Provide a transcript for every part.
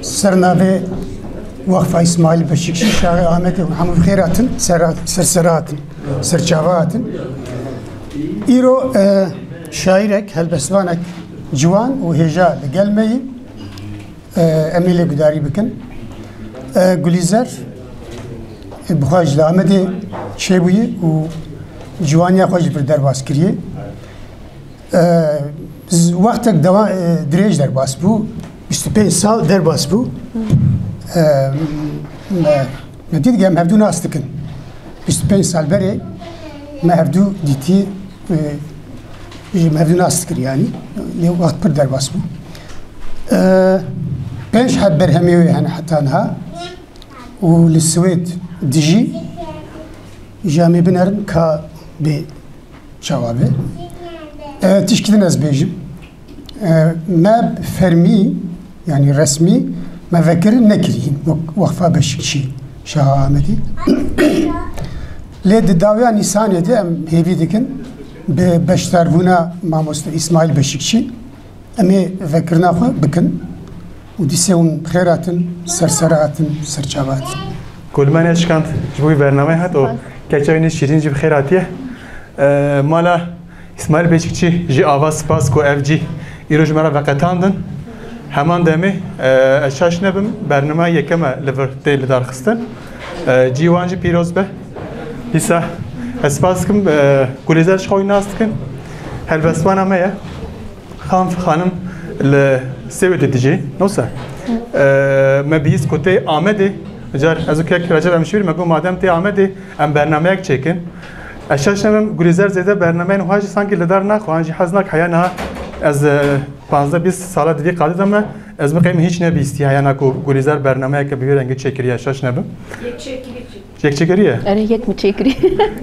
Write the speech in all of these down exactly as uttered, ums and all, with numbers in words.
Ser navê Waqfa Îsmaîl Beşikçî Şaxê Amedê û hemû bi xêr hatin, ser, ser, ser hatin, serçava hatin. Îro, e, şaîrek, helbestvanek ciwan û hêja li gel me yî. E, em ê lê gudarî bikin. E, Gulîzer, e, bi xwe ji li Amedê çêbûyî û ciwaniya xwe jî vir derbas kiriye. E, z-, wextek dewa-, e, dirêj derbas bû, bîst û pênc sal derbas bû. E, me, me dît em hevdû nas dikin. Bîst û pênc sal berê me hevdû dîtî, e, ji me hevdû nas dikir yanî. Lê wext pir derbas bû. E, pênc heb berhemê wê hene heta niha û li Swêd dijî. Ji em ê binerin ka bê çawa be. E, tişkî din ez bêjim. E, me fermî, yanî resmî, me vekir nekirî wek Waqfa Beşikçî Şaha Amedî. Lê di dawiya Nîsanê de em hêvî dikin bi beşdarbûna mamoste Îsmaîl Beşikçî em ê vekirina xwe bikin û dîsê hûn bi xêr hatin, ser sera hatin, ser çava hatin. Kulmane şikand ji bo wî bernameyê hat û keça wî nê şîrîn jî bi xêr hatiye. E, mala Îsmaîl Beşikçî jî ava spas ku ev cî îro ji me re veqetandin. Heman demê, e, ez şaş nebim, bernama yekem e li vir tê lidarxistin. E, cî wan jî pîroz be. Dîsa ez spas dikim, e, Gulîzer ji xwe nas dikin. Helbestwana me ye. Xan, xanim li Sêwedê dijî, nosa. E, me bihîst ku tê Amedê. Car ez û kek Recep em şîr, me got madem tê Amedê, em bernameyek çêkin. Ez şaş nebim, Gulîzer zêde bernameyên wiha jî sankî li dar naxwe, an jî hez nak heya niha ez, e, panzdeh bîst sala di vî qadê de me, ez miqeyim hiç nebîstî heya na ku Gulîzer bernameyeke bi vî rengî çêkiriye, şaş nebim. Yek çêkirî çi? Yek çêkiriye? Erê, yek mi çêkirî?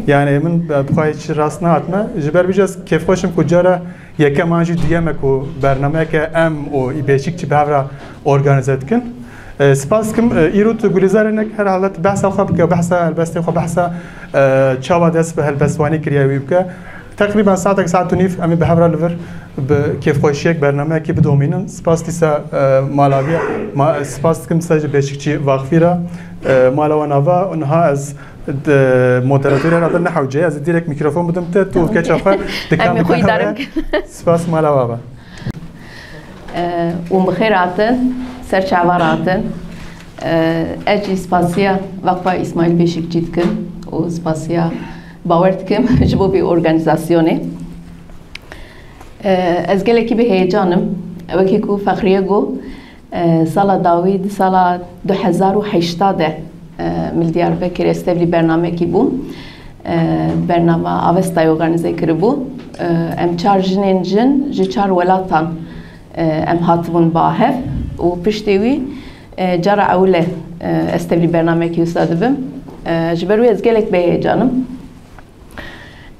Yani min, e, bi xwe hiç rast nehatme. Ji ber vî jî ez kêfxweş im ku cara yekem an jî duyem e ku bernameyeke em û Î Beşikçî bi hev re organîze dikin. E, spas dikim, e, îro tu Gulîzar hinek her halet behsa xwe bike, behsa helbestê xwe, behsa, e, çawa dest bi helbestvanî kiriye wî bike. Teqrîben saetek, saet û nîv em ê bi hev re li vir bi kêfxweşiyek bernameyekî bidomînin. Spas dîsa, e, mala wî ye. Ma, spas dikim dîsa ji Beşikçî Vakfî re. E, mala wan ava û niha ez di moderatorê re de nehewce, ez ê direkt mîkrofon bidim te, tu keça xwe di Em ê kamera xwe îdare xwe. Bikin. Spas mala wa be. E, û bi xêr hatin, ser çava re hatin. E, ez jî spasiya Vakfa Îsmaîl Beşikçî dikim û spasiya bawer dikim ji bo vî organîzasyonê. E, ez gelekî bi heyecan im. Wekî ku Fexriye got, e, sala dawî di sala du hezar û heşta de, e, min li Diyarbekirê ez tevlî bernamekî bûm. E, bernama Avestayê organîze kiribû. E, em çar jinên jin ji çar welatan, e, em hatibûn ba hev û piştî wî, e, cara ewil e, e, ez tevlî bernamekî wisa dibim. E, ji ber wî ez gelek bi heyecan im.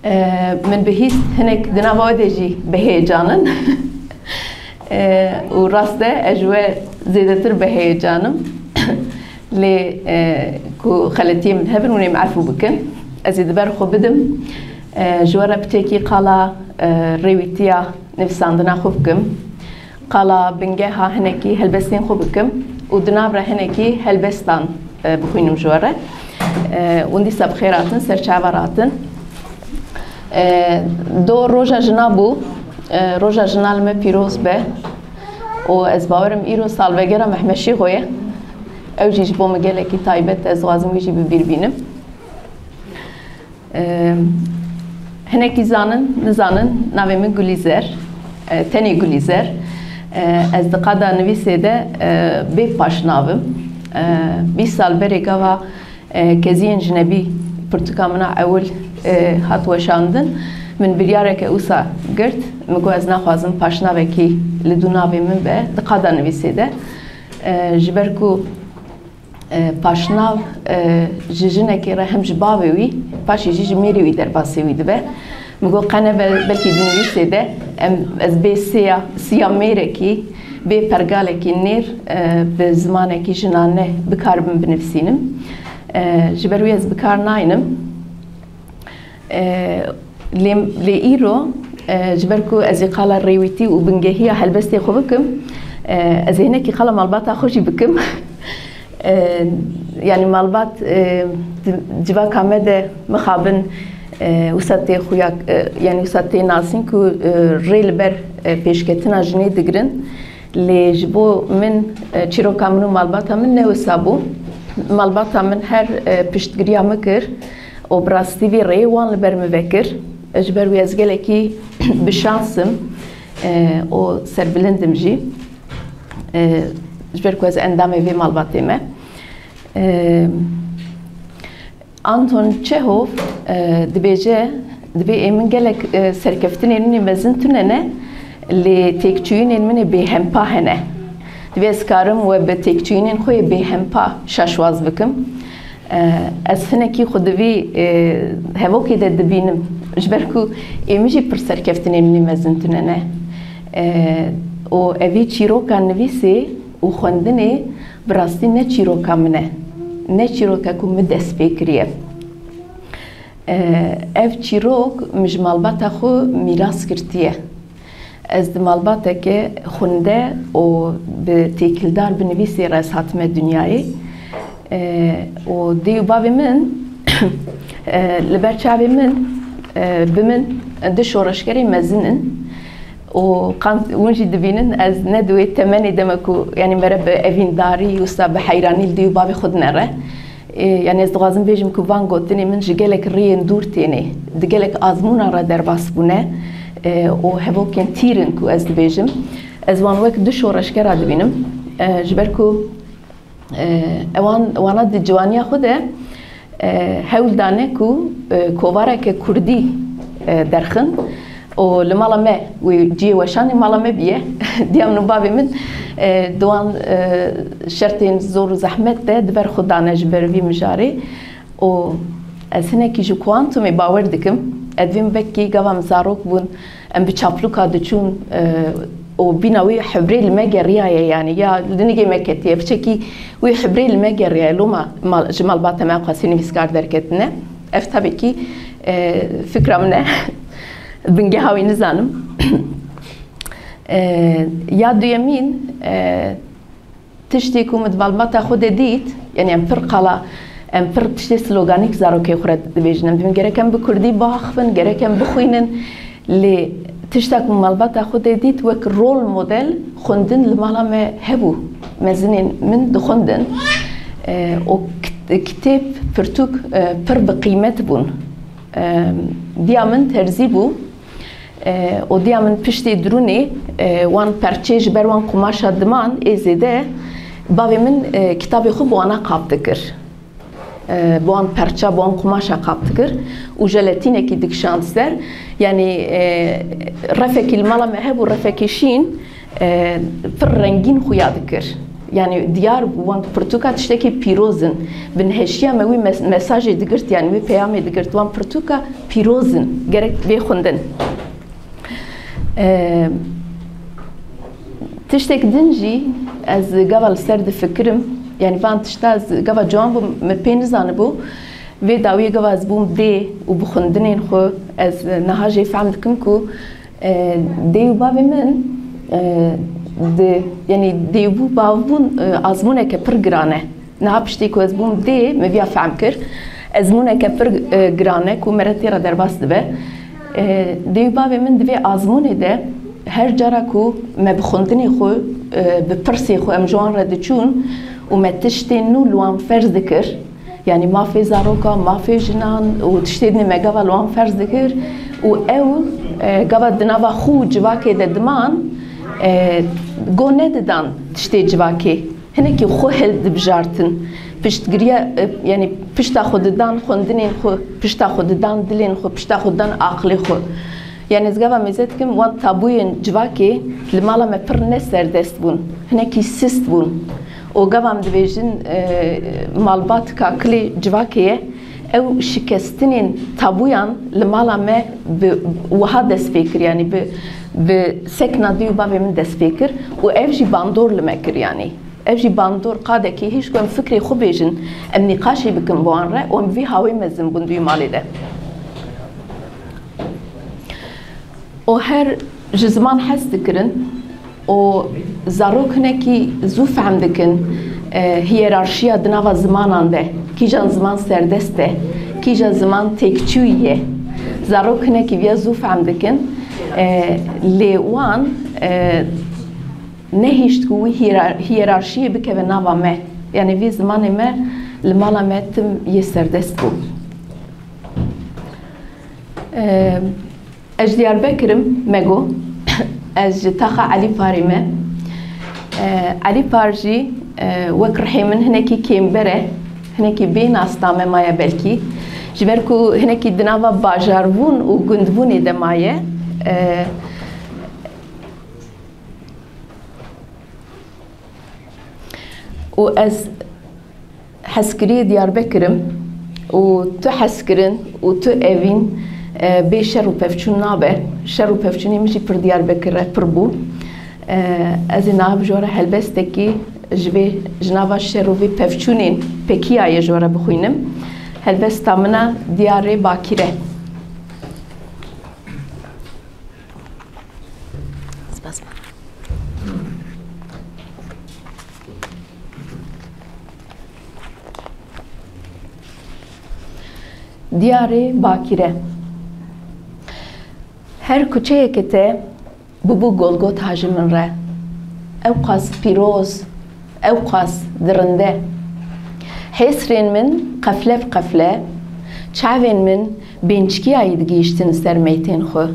E, min bihîst hinek di nava we de jî bi heyecan in. E, û rast e, ez ji we zêdetir bi heyecan im. Lê, e, ku xeletiyê min hebin, hûn ê min efû bikin. Ez ê di ber xwe bidim. E, ji we re piçekî qala, e, rêwîtiya nivîsandina xwe bikim. Qala bingeha hinekî helbestên xwe bikim û di nav re hinekî helbestan, e, bixwînim ji we re. E, hûn dîsa bi xêr hatin, ser çava re hatin. E, do roja jina bû. E, roja jina li me pîroz be. Û ez bawer im îro salvegera Mehmet Şêxo ye. Ew jî ji bo min gelekî taybet e, ez dixwazim wî jî bi bîr bînim. Eee, hinekî zanin, nizanin, navê min Gulîzer, e, tenê Gulîzer. E, ez di qada nivîsê de, e, bê paşnav im. E, bîst sal berê gava, e, keziyên jinebî pirtûka min a ewil, e, hat weşandin. Min biryareke wisa girt, min got ez naxwazim paşnavekî li dû navê min be, di qada nivîsê de. E, ji ber ku E, paşnav, e, ji jinekê re hem ji bavê wî, paşê jî ji mêrê wî derbasê wî dibe. Min got, qe ne be-, belkî di nivîsê de em, ez bê siya, siya mêrekî, bê pergalekî nêr, e, bi zimanekî jinane bikaribim binivîsînim. E, ji ber wî ez bi kar naynim. E, lê, lê îro, E, ji ber ku ez ê qala rêwîtî û bingehiya helbestê xwe bikim, e, ez ê hinekî qala malbata xwe jî bikim. E, yanî malbat, e, di civaka me de mixabin, e, wisa tê xuya, e, yanî wisa tê nasîn ku, e, rê li ber, e, pêşketina jinê digirin. Lê ji bo min, e, çîroka min û malbata min ne wisa bû. Malbata min her, e, piştgiriya min kir û bi rastî vî rêyê wan li ber min vekir. Ji ber wî ez gelekî bi şans im, e, û serbilind im jî. E, ji ber ku ez endamê vê malbatê me. E, Anton Çehov, e, dibêje, dibê ê min gelek, e, serkeftinên min ê mezin tune ne, lê têkçûyînên min ê bêhempa hene. Dibê ez karim we bi têkçûyînên xwe yê bêhempa şaşwaz bikim. E, ez hinekî xwe di vî, e, hevokê de dibînim. Ji ber ku ê min jî pir serkeftinên min ê mezin tune ne. E, û evî çîroka nivîsê û xwendinê bi rastî ne çîroka min e. Ne çîroka ku min dest pê kiriye. E, ev çîrok min ji malbata xwe mîras girtiye. Ez di malbateke xwinde û bi têkildar bi nivîsê re ez hatime dinyayê. E, û dê û bavê min, e, li ber çavê min, e, bi min du şoreşgerê mezin in. Û qan hûn jî dibînin, ez ne di wê temenê de me ku, yanî, mere bi evîndarî, wisa bi heyranî li dê û bavê xwe dinere. Ê, yanî ez dixwazim bêjim ku van gotinên min ji gelek rêyên dûr têne, di gelek azmûnan re derbas bûne, ê, û hevokên tîr in ku ez dibêjim. Ez wan wek du şoreşgera dibînim, ê, ji ber ku, ê, ewan, wana di ciwaniya xwe de, ê, hewl dane ku, ê, kovareke kurdî, ê, derxin. Û li mala me, wê cihê weşanê mala me bûye. Diya min û bavê min, e, di wan, e, şertên zor û zehmet de di ber xwe dane ji ber vî mijarê. Û ez hinekî ji kuantumê bawer dikim. Ez dibêm wekî gava min zarok bûn, em bi çaplûka diçûn, e, û bîna wî hibrê li me geriyaye, yanî ya li nigê me ketiye. Piçekî wî hibrê li me geriyaye. Loma mal, ji malbata me qasî nivîskar derketine. Ev tabekî, e, fikra min e. Bingeha wî nizanim. E, ya duyemîn, e, tiştê ku min di malbata xwe de dît, yanî em pir qala, em pir tiştê sloganîk zarokê xwe re dibêjin. Em dibên gerek em bi kurdî biaxivin, gerek em bixwînin. Lê tişta ku min malbata xwe de dît, wek rol model xwendin li mala me hebû. Mezinên min dixwendin. E, û kit-, kitêb, pirtûk, e, pir bi qîmet bûn. E, diya min terzî bû. E, û diya min piştê dirûnê, e, wan perçê ji ber wan qumaşa diman ê zêde, bavê min, e, kitabê xwe bi wana qap dikir. E, bi wan perça, bi wan qumaşa qap dikir û jeletînekî dikişand ser. Yanî, e, refekî li mala me hebû, refekî şîn, e, pir rengîn xuya dikir. Yanî diyar bû wan pirtûka tiştekî pîroz in. Bi niheşiya me wî mes-, mesajê digirt, yanî wî peyamê digirt. Wan pirtûka pîroz in. Gerek bê xwendin. E, tiştek din jî ez gava li ser difikirim. Yanî van tişta ez gava ciwan bû, min pê nizanibû. Vê dawiyê gava ez bûm dê û bi xwendinên xwe ez niha jê fehm dikim ku E, dê û bavê min, e, di, yanî dê û bav bûn, e, azmûneke pir giran e. Niha piştî ku ez bûm dê, min viya fehm kir. Ezmûneke pir, e, giran e ku mere tê re derbas dibe. E, dê û bavê min di vê azmûnê de her cara ku me bi xwendinê xwe, e, bi pirsê xwe em ji wan re diçûn û me tiştên nû li wan ferz dikir, Yanî mafê zarokan, mafê jinan û tiştê dinê me gava li wan ferz dikir û ew, e, gava di nava xwe û civakê de diman, e, go nedidan tiştê civakê. Hinekî xwe hildibijartin. Piştgiriya, e, yanî pişta xwe didan xwendinên xwe, pişta xwe didan dilên xwe, pişta xwe didan aqilê xwe. Yanî ez gava mêze dikim, wan tabûyên civakê li mala me pir ne serdest bûn, hinekî sist bûn. Û gava em dibêjin, e, malbat kakilê civakê ye, ew şikestinên tabûyan li mala me bi wiha dest pê kir, yanî bi, bi sekna dê û bavê min dest pê kir û ev jî bandor li me kir, yanî. Ev jî bandor qadekî hîç ku em fikrê xwe bêjin, em nîqaşê bikin bi wan re û em bi vî hawê mezin bûn di wî malê de. û her ji ziman hez dikirin û zarok hinekî zû fehm dikin, e, hiyerarşiya di nava zimanan de, kîjan ziman serdest e, kîja ziman têkçûyî ye. Zarok hinekî viya zû fehm dikin, e, lê wan, e, nehişt ku wî hiyera-, hiyerarşiyê bikeve nava me. Yanî vî zimanê me li mala me tim yê serdest bû. E, Ez ji Diyarbekir im, me got. Ez ji taxa Elîparê me. E, Elîpar jî, e, wek rihê min hinekî kêmber e, hinekî bê nasname maye belkî. Ji ber ku hinekî di nava bajarvûn û gundvûnê de maye. E, û ez hezkiriyê Diyarbekir im û tu hezkirin û tu evîn, e, bê şer û pevçûn nabe. Şer û pevçûnê min jî pir Diyarbekir re pir bû. E, ez ê niha ji we re helbestekî ji vê, ji nava şer û vê pevçûnên pekiyayê ji we re bixwînim. Helbesta min a Diyarê Bakîr e. Spas. Diyarê Bakîr e. Her kuçeyeke te bûbû Golgota ji min re. Ewqas pîroz, ewqas dirinde. Hêsrên min qefle bi qefle, çavên min bênçkiyayî digihîştin ser meytên xwe.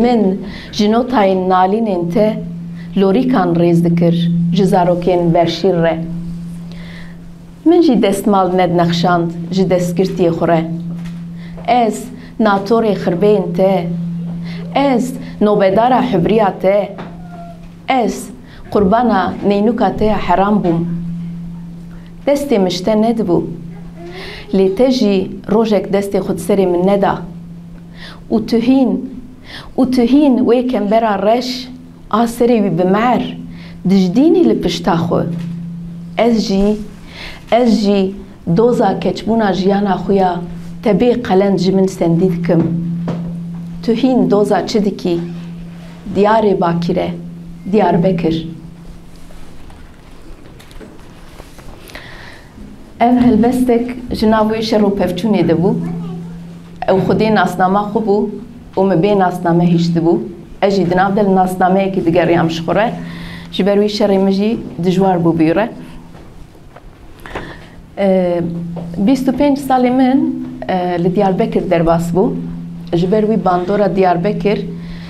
Min ji notayên nalînên te lorîkan rêz dikir ji zarokên berşîr re. Min jî destmal nednexşand ji destgirtiyê xwe re. Ez natorê xirbeyên te, ez nobedara hubriya te, ez qurbana neynuka te ya heram bûm. Destê min ji te nedibû. Lê te jî rojek destê xwe di serê min neda. Û tu hîn, û tu hîn wê kembera reş a serê wî bi mer dijdînî li pişta xwe. Ez jî, ez jî doza keçbûna jiyana xwe ya te bê qelen ji min sendî dikim. Tu hîn doza çi dikî? Diyarê Bakîr e, Diyarbekir. Ev helbestek ji nav wê şer û pevçûnê de bû. Ew xwedê nasnama xwe bû û min bê nasname hiştibû. Ez jî di nav de li nasnameyekê digeriyam ji xwe re. Ji ber wî şerê min jî dijwar bû bî re. E, bîst û pênc salê min, e, li Diyarbekir derbas bû. Ji ber wî bandora Diyarbekir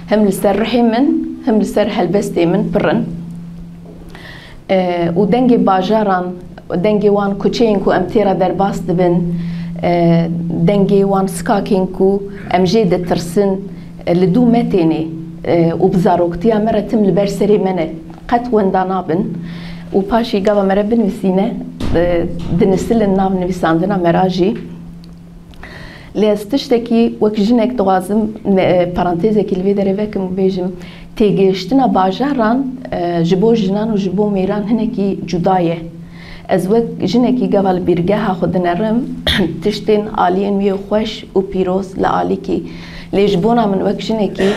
hem li ser rihê min, hem li ser helbestê min pir in. E, û dengê bajaran, dengê wan kuçeyên ku em tê re derbas dibin, e, dengê wan sikakên ku em jê ditirsin, e, li dû me tênê, e, û bi zaroktiya me re tim li ber serê me ne. Qet wenda nabin û paşî gava me re binivîsîne, e, dinisilin nav nivîsandina me re jî. Lê ez tiştekî wek jinek dixwazim, ne, e, parantezekî li vê derê vekim û bêjim, têgihiştina bajaran, e, ji bo jinan û ji bo mêran hinekî cuda ye. Ez wek jinekî gava li bîrgeha xwe dinerim, tiştên aliyên wî yê xweş û pîroz li alîkî. Lê ji bona min wek jinekî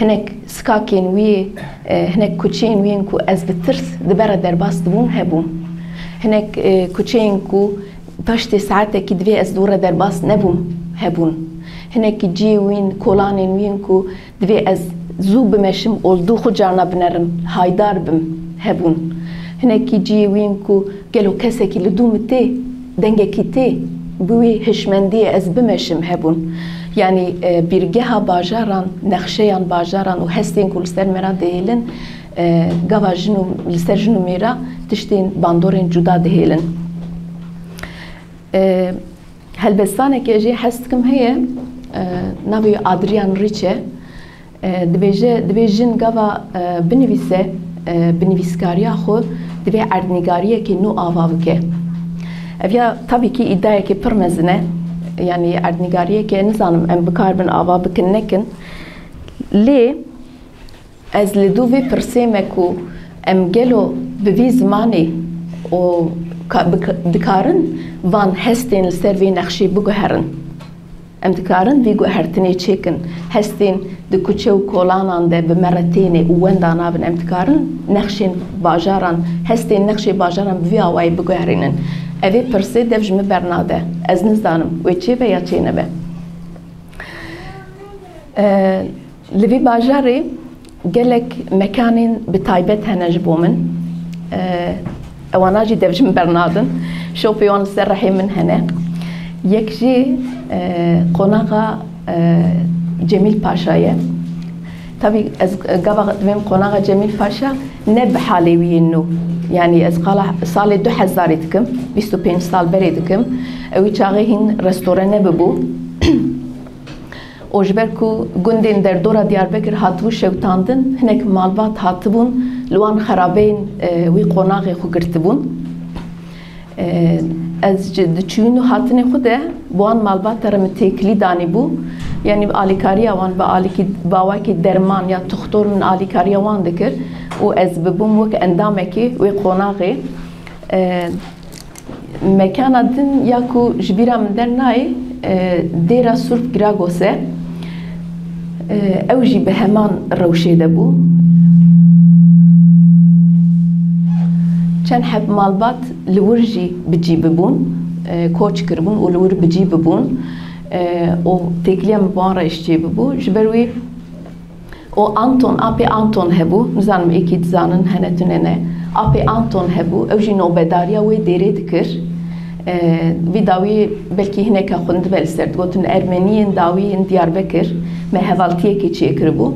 hinek sikakên wî yê, e, hinek kuçeyên wî yên ku ez bi tirs di ber re derbas dibûm hebûn. Hinek, e, kuçeyên ku paştê saetekî divê ez di wir re derbas nebûm, hebûn. Hinekî cihê wîn, kolanên wîn ku divê ez zû bimeşim û li dû xwe carna binerim, haydar bim, hebûn. Hinekî cihê wîn ku gelo kesekî li dû min tê, dengekî tê, bi wî hişmendiyê ez bimeşim, hebûn. Yanî, e, bîrgeha bajaran, nexşeyan bajaran û hestên ku li ser me re dihêlin, e, gava jin û, li ser jin û mêra tiştên bandorên cuda dihêlin. E, helbestaneke jê hez dikim heye, e, navê wî Adrian Rich e. E, dibêje, divê jin gava, e, binivîse, e, bi nivîskariya xwe divê erdnîgariyekê nû ava bike. Ev ya tabî kî îdayekê pir mezin e. Yanî erdnîgariyeke nizanim em bikaribin ava bikin nekin. Lê ez li dû vê pirsê me ku em gelo bi vî zimanê û ka-, bik-, dikarin van hestên li ser vê nexşê biguherin. Em dikarin vî guhertinê çêkin. Hestên di kuçe û kolanan de bi me re têne û wenda nabin. Em dikarin nexşên bajaran, hestên nexşê bajaran bi vî awayî biguherînin. Evê pirsê dev ji min bernade. Ez nizanim wê çêbe ya çênebe. E, li vî bajarê gelek mekanên bi taybet hene ji bo min. E, ewana jî dev ji min bernadin. Şopê wan li ser rehê min hene. Yek jî, e, qonaxa, e, Cemîl Paşa ye. Tabî ez gava divêm qonaxa Cemîl Paşa ne bi halê wî yên nû. Yanî ez qala salê du hezarê dikim, bîst û pênc sal berê dikim. Ew wî çaxê hîn restore nebibû. Û ji ber ku gundên derdora Diyarbekir hatibû şewtandin, hinek malbat hatibûn, li wan xerabeyên, e, wî qonaxê xwe girtibûn. E, ez ji, di çûyîn û hatinê xwe de bi wan malbata re min têkilî danîbû. Yanî bi alîkariya wan, bi alîkî, bi awakî derman ya tuxtor min alîkariya wan dikir û ez bibûm wek endamekê wê qonaxê. E, Mekana din ya ku ji bîra min dernayê, e, Dêra Surp Giragos e. E, ew jî bi heman rewşê de bû. Çend heb malbat li wir jî bi cî bibûn, e, koç kiribûn û li wir bi cî bibûn. E, û têkiliya min bi wan re îşçê bibû. Ji ber wî û Anton, apê Anton hebû, nizanim êkî dizanin hene tune ne. Apê Anton hebû, ew jî nobedariya wê dêrê dikir. E, vî dawî belkî hineka xwe dibe li ser, digotin Ermeniyên dawî yên Diyarbekir me hevaltiyekê çêkiribû.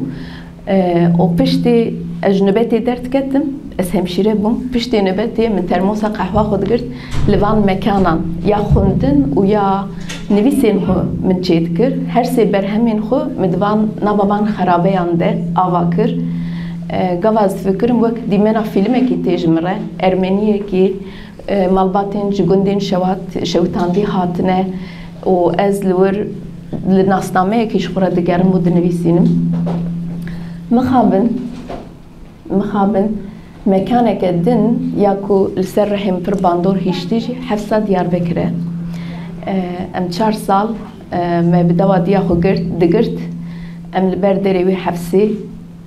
E, û piştî ez ji nûbetê derdiketim, ez hemşîre bûm. Piştê nûbetê min termosa qehwa xwe digirt, li van mekanan ya xwendin û ya nivîsên xwe min çêdikir. Her sê berhemên xwe min di van, nava van xerabeyan de ava kir. E, gava ez difikirim wek dîmena fîlmekî tê ji min re. Ermeniyekî, e, malbatên ji gundên şewat, şewitandî hatine û ez li wir li nasnameyekî ji xwe re digerim û dinivîsînim. Mixabin, mixabin mekaneke din ya ku li ser rihê min pir bandor hiştî jî hefsa Diyarbekir e. E, em çar sal, e, me bi dewa diya xwe girt, digirt. Em li ber derê wê hefsê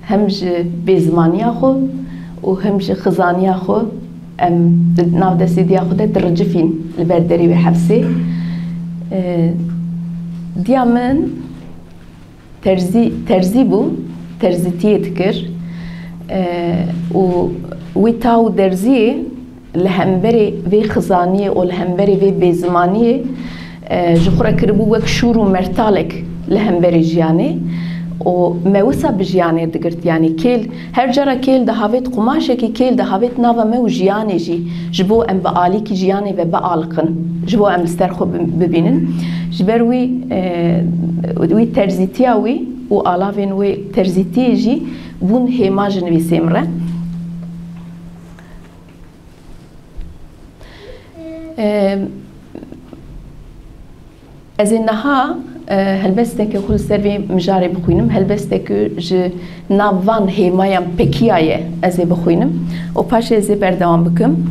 hem ji bêzimaniya xwe û hem ji xizaniya xwe em di nav destê diya xwe de diricifîn li ber derê wê hefsê. E, diya min terzî, terzî bû, terzîtiyê dikir. E, û wî ta û derziyê li hemberê vê xizaniyê û li hemberê vê bêzimaniyê, e, ji xwe re kiribû wek şûr û mertalek li hemberê jiyanê. Û me wisa bi jiyanê digirt, yanî kêl, her cara kêl dihavêt qumaşekî, kêl dihavêt nava me û jiyanê jî, ji bo em bi alîkî jiyanê ve bialiqin, ji bo em li ser xwe bi-, bibînin. Ji ber wî, e, wî terzîtiya wî û alavên wê terzîtiyê jî bûn hêma ji nivîsê min re. Em, ez ê niha, e, helbesteke xwe li ser vê mijarê bixwînim. Helbestek ku ji nav van hêmayan pekiya ye, ez ê bixwînim û paşê ez ê berdewam bikim.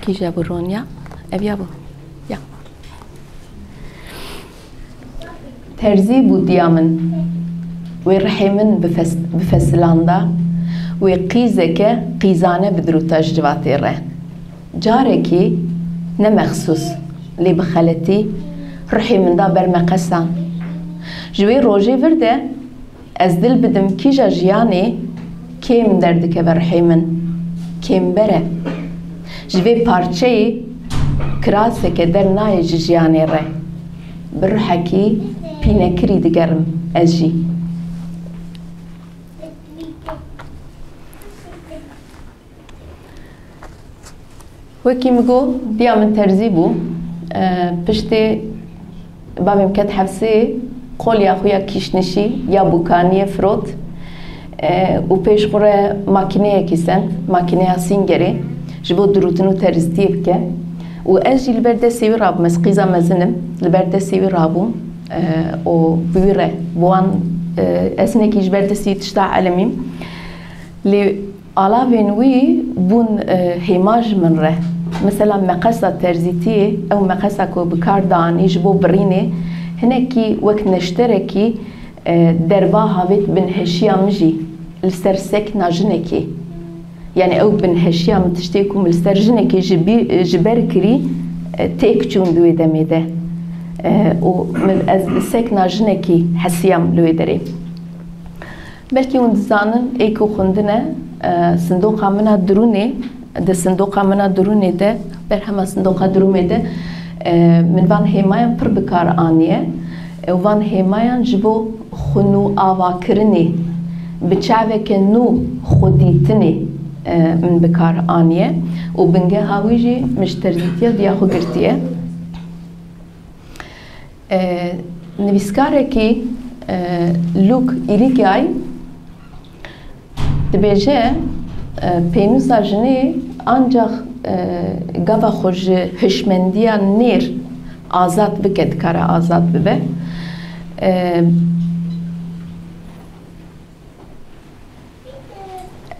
Kîja bû Ronya? Ev ya bû. Ya. Terzî bû diya min. Wê rihê min bifes-, bifisilanda. Wê qîzeke qîzane bidirûta ji civatê re. Carekî ne mexsûs, lê bi xeletî rihê min da ber meqesan. Ji wê rojê vir de ez dil bidim kîja jiyanê kêm derdikeve rihê min. Kêmber e. Ji vê parçeyê kiraseke dernayê ji jiyanê re. Bi ruhekî pînekirî digerim ez jî. Wekî min got, diya min terzî bû. E, piştê bavê min ket hefsê, qolya xwe ya kîşnişî, ya bûkaniyê firot. E, û pêş xwe re makîneyekî send, makîneya Singerê, ji bo dirûtin û terzîtiyê bike. Û ez jî li ber destê wî rabûm, ez qîza mezin im, li ber destê wî rabûm. E, û bi wî re, bi wan, e, ez hinekî ji ber destê wî tişta elimîm. Lê alavên wî bûn, e, hêma ji min re. Mesela meqesa terzîtiyê, ew meqesa ku bi kar danî ji bo birînê, hinekî wek neşterekî, e, derba havêt binheşiya min jî li ser sekna jinekê. Yani ew binheşiya min, tiştê ku min li ser jinekê ji bî-, ji ber kirî, e, têk çûn di wê demê de. E, û min, ez bi sekna jinekî hesiyam li wê derê. Belkî hûn dizanin, ê ku xwendine, e, sindoqa min a dirûnê, di sindoqa min a dirûnê de, berhema sindoqa dirûnê de, e, min van hêmayan pir bi kar aniye. E, û van hêmayan ji bo xwe nû avakirinê, bi çaveke nû xwe dîtinê, e, min bi kar aniye. Û bingeha wî jî min ji terzîtiya diya xwe girtiye. E, nivîskarekî, e, Luc Irigaray dibêje, e, pênûsa jinê ancax, e, gava xwe ji hişmendiya nêr azad bike, dikare azad bibe. E,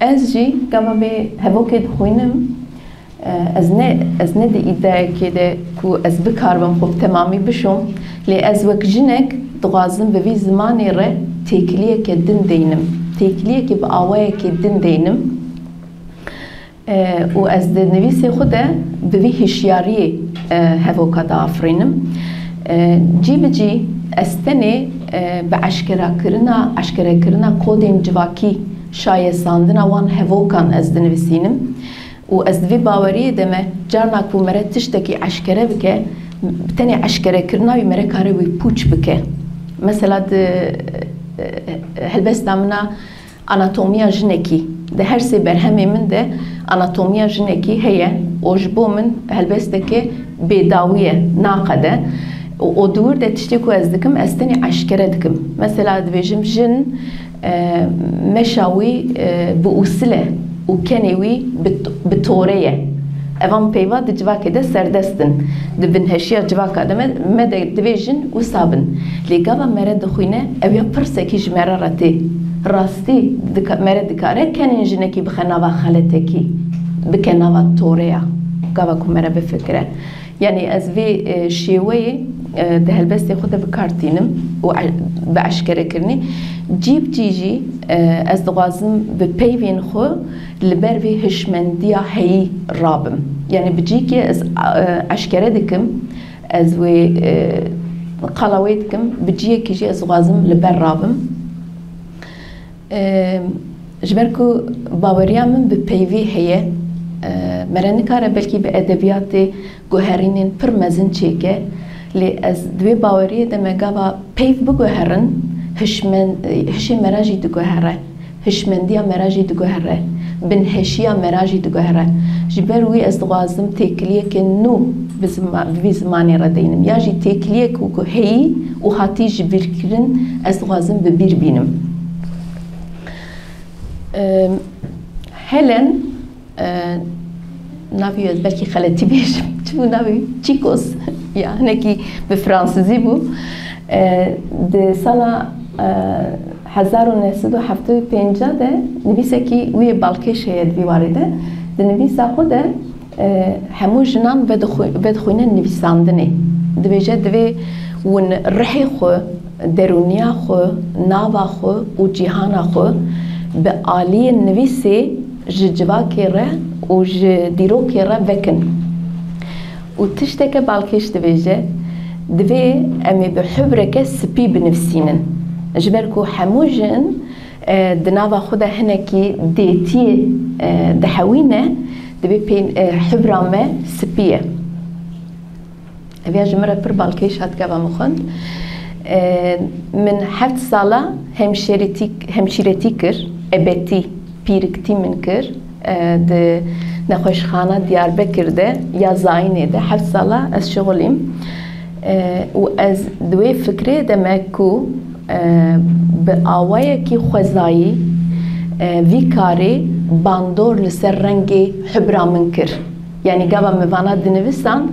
Ez jî gava vê hevokê dixwînim. Ez ne, ez ne di îdeyekê de ku ez bikaribim xwe bi temamî bişom, lê ez wek jinek dixwazim bi vî zimanê re têkiliyeke din deynim. Têkiliyekê bi awayekê din deynim. E, û ez di nivîsê xwe de bi vî hişyariyê, e, hevoka diafirînim. E, cî bi cî ez tenê, e, bi eşkerakirina, eşkerekirina kodên civakî şayesandina wan hevokan ez dinivîsînim. Û ez di vî baweriyê de me, carna ku mere tiştekî eşkere bike, tenê eşkerekirina wî mere kare wî pûç bike. Mesela di, e, helbesta min a Anatomiya jinekî. Di her sê berhemê min de anatomiya jinekî heye û ji bo min helbesteke bêdawî ye, naqede. Û, û di wir de tiştê ku ez dikim, ez tenê eşkere dikim. Mesela dibêjim, jin, e, meşa wî, e, bi usil e û kenê wî bi, bi tore ye. Evan peyva di civakê de serdest in. Di binheşiya civaka de me, me de divê jin wisa bin. Lê gava mere dixwîne, ew ya pirsekî ji mere re tê. Rastî dika-, mere dikare kenên jinekî bixe nava xeletekî, bike nava toreya, gava ku mere bifikire. Yanî ez vê, e, şêweyê, e, di helbestê xwe de bi kar tînim û e-, bi eşkerekirinê. Cî bi cî jî, e, ez dixwazim bi peyvên xwe li ber vê hişmendiya heyî rabim. Yanî bi cîkê ez, e, eşkere dikim, ez wê, e, qala wê dikim, bi ciyekî jî ez dixwazim li ber rabim. E, ji ber ku baweriya min bi peyvê heye, e, mere nikare belkî bi edebiyatê guherînên pir mezin çêke, lê ez di wê baweriyê de me gava peyv biguherin, hişmen-, hişê me re jî diguhere. Hişmendiya me re jî diguhere, binheşiya me re jî diguhere. Ji ber wî ez dixwazim têkiliyeke nû bi zima-, bi vî zimanê re deynim. Ya jî têkiliyek ku heyî û hatî ji bîrkirin ez dixwazim bi bîr bînim. Em, Helen, e, navê wî ez belkî xeletî bêjim. Çi bû navê wî? Çîkos. Ya, hinekî bi fransizî bû. E, di sala, e, hezar û neh sed û heftê û pênc de nivîsekî wî yê balkêş heye di vî warê de. Di nivîsa xwe de, e, hemû jinan vedixwe-, vedixwîne nivîsandinê. Dibêje, divê hûn rihê xwe, derûniya xwe, nava xwe û cîhana xwe bi aliyê nivîsê ji civakê re û ji dîrokê re vekin. Û tişteke balkêş dibêje, divê em ê bi hubreke spî binivîsînin. Ji ber ku hemû jin, e, di nava xwe de hinekî dêtiyê, e, dihewîne, divê pê, e, hubra me spî ye. Ev ya ji min re pir balkêş hat gava min xwend. E, min heft sala hemşêretî-, hemşîretî kir, ebetî, pîriktî min kir. E, di nexweşxana Diyarbekir de ya zayînê de heft sala ez şixulîm. E, û ez di wê fikrê de me ku, e, bi awayekî xwezayî, e, vî karê bandor li ser rengê hubra min kir. Yanî gava min vana dinivîsand,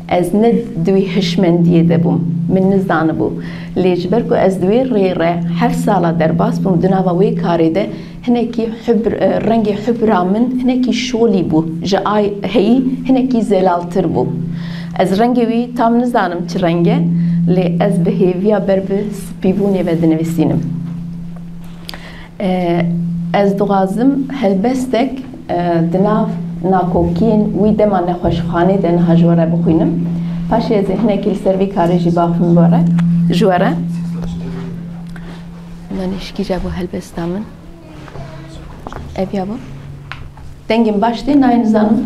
ez ne di wî hişmendiyê de bûm. Min nizanibû. Lê ji ber ku ez di wê rê re heft sala derbas bûm, di nava wê karê de Hinekî hubr, e, rengê hubra min hinekî şolî bû. Ji ay heyî hinekî zelaltir bû. Ez rengê wî tam nizanim çi reng e, lê ez bi hêviya ber bi spîbûnê ve dinivîsînim. E, ez dixwazim helbestek, e, di nav nakokiyên wî dema nexweşxanê de niha ji we re bixwînim. Paşê ez ê hinekî li ser vî karê jî bafim we re, ji we re. Min îşkî je bo helbesta min. Ev ya bo. Dengên baş tê, nayê nizanim.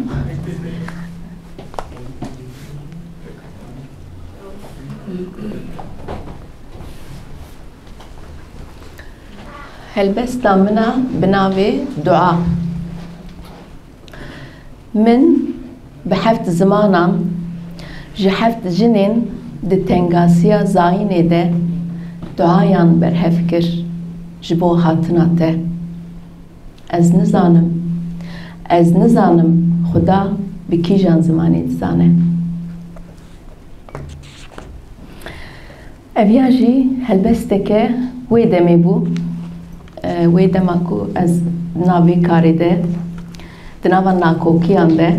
Helbesta min a bi navê Dua. Min bi heft zimanan ji heft jinên di tengasiya zayînê de duayan berhev kir ji bo hatina te. Ez nizanim, ez nizanim Xuda bi kîjan zimanê dizane. Ev ya jî helbesteke wê demê bû. E, wê dema ku ez di nav vê karê de, di nava nakokiyan de,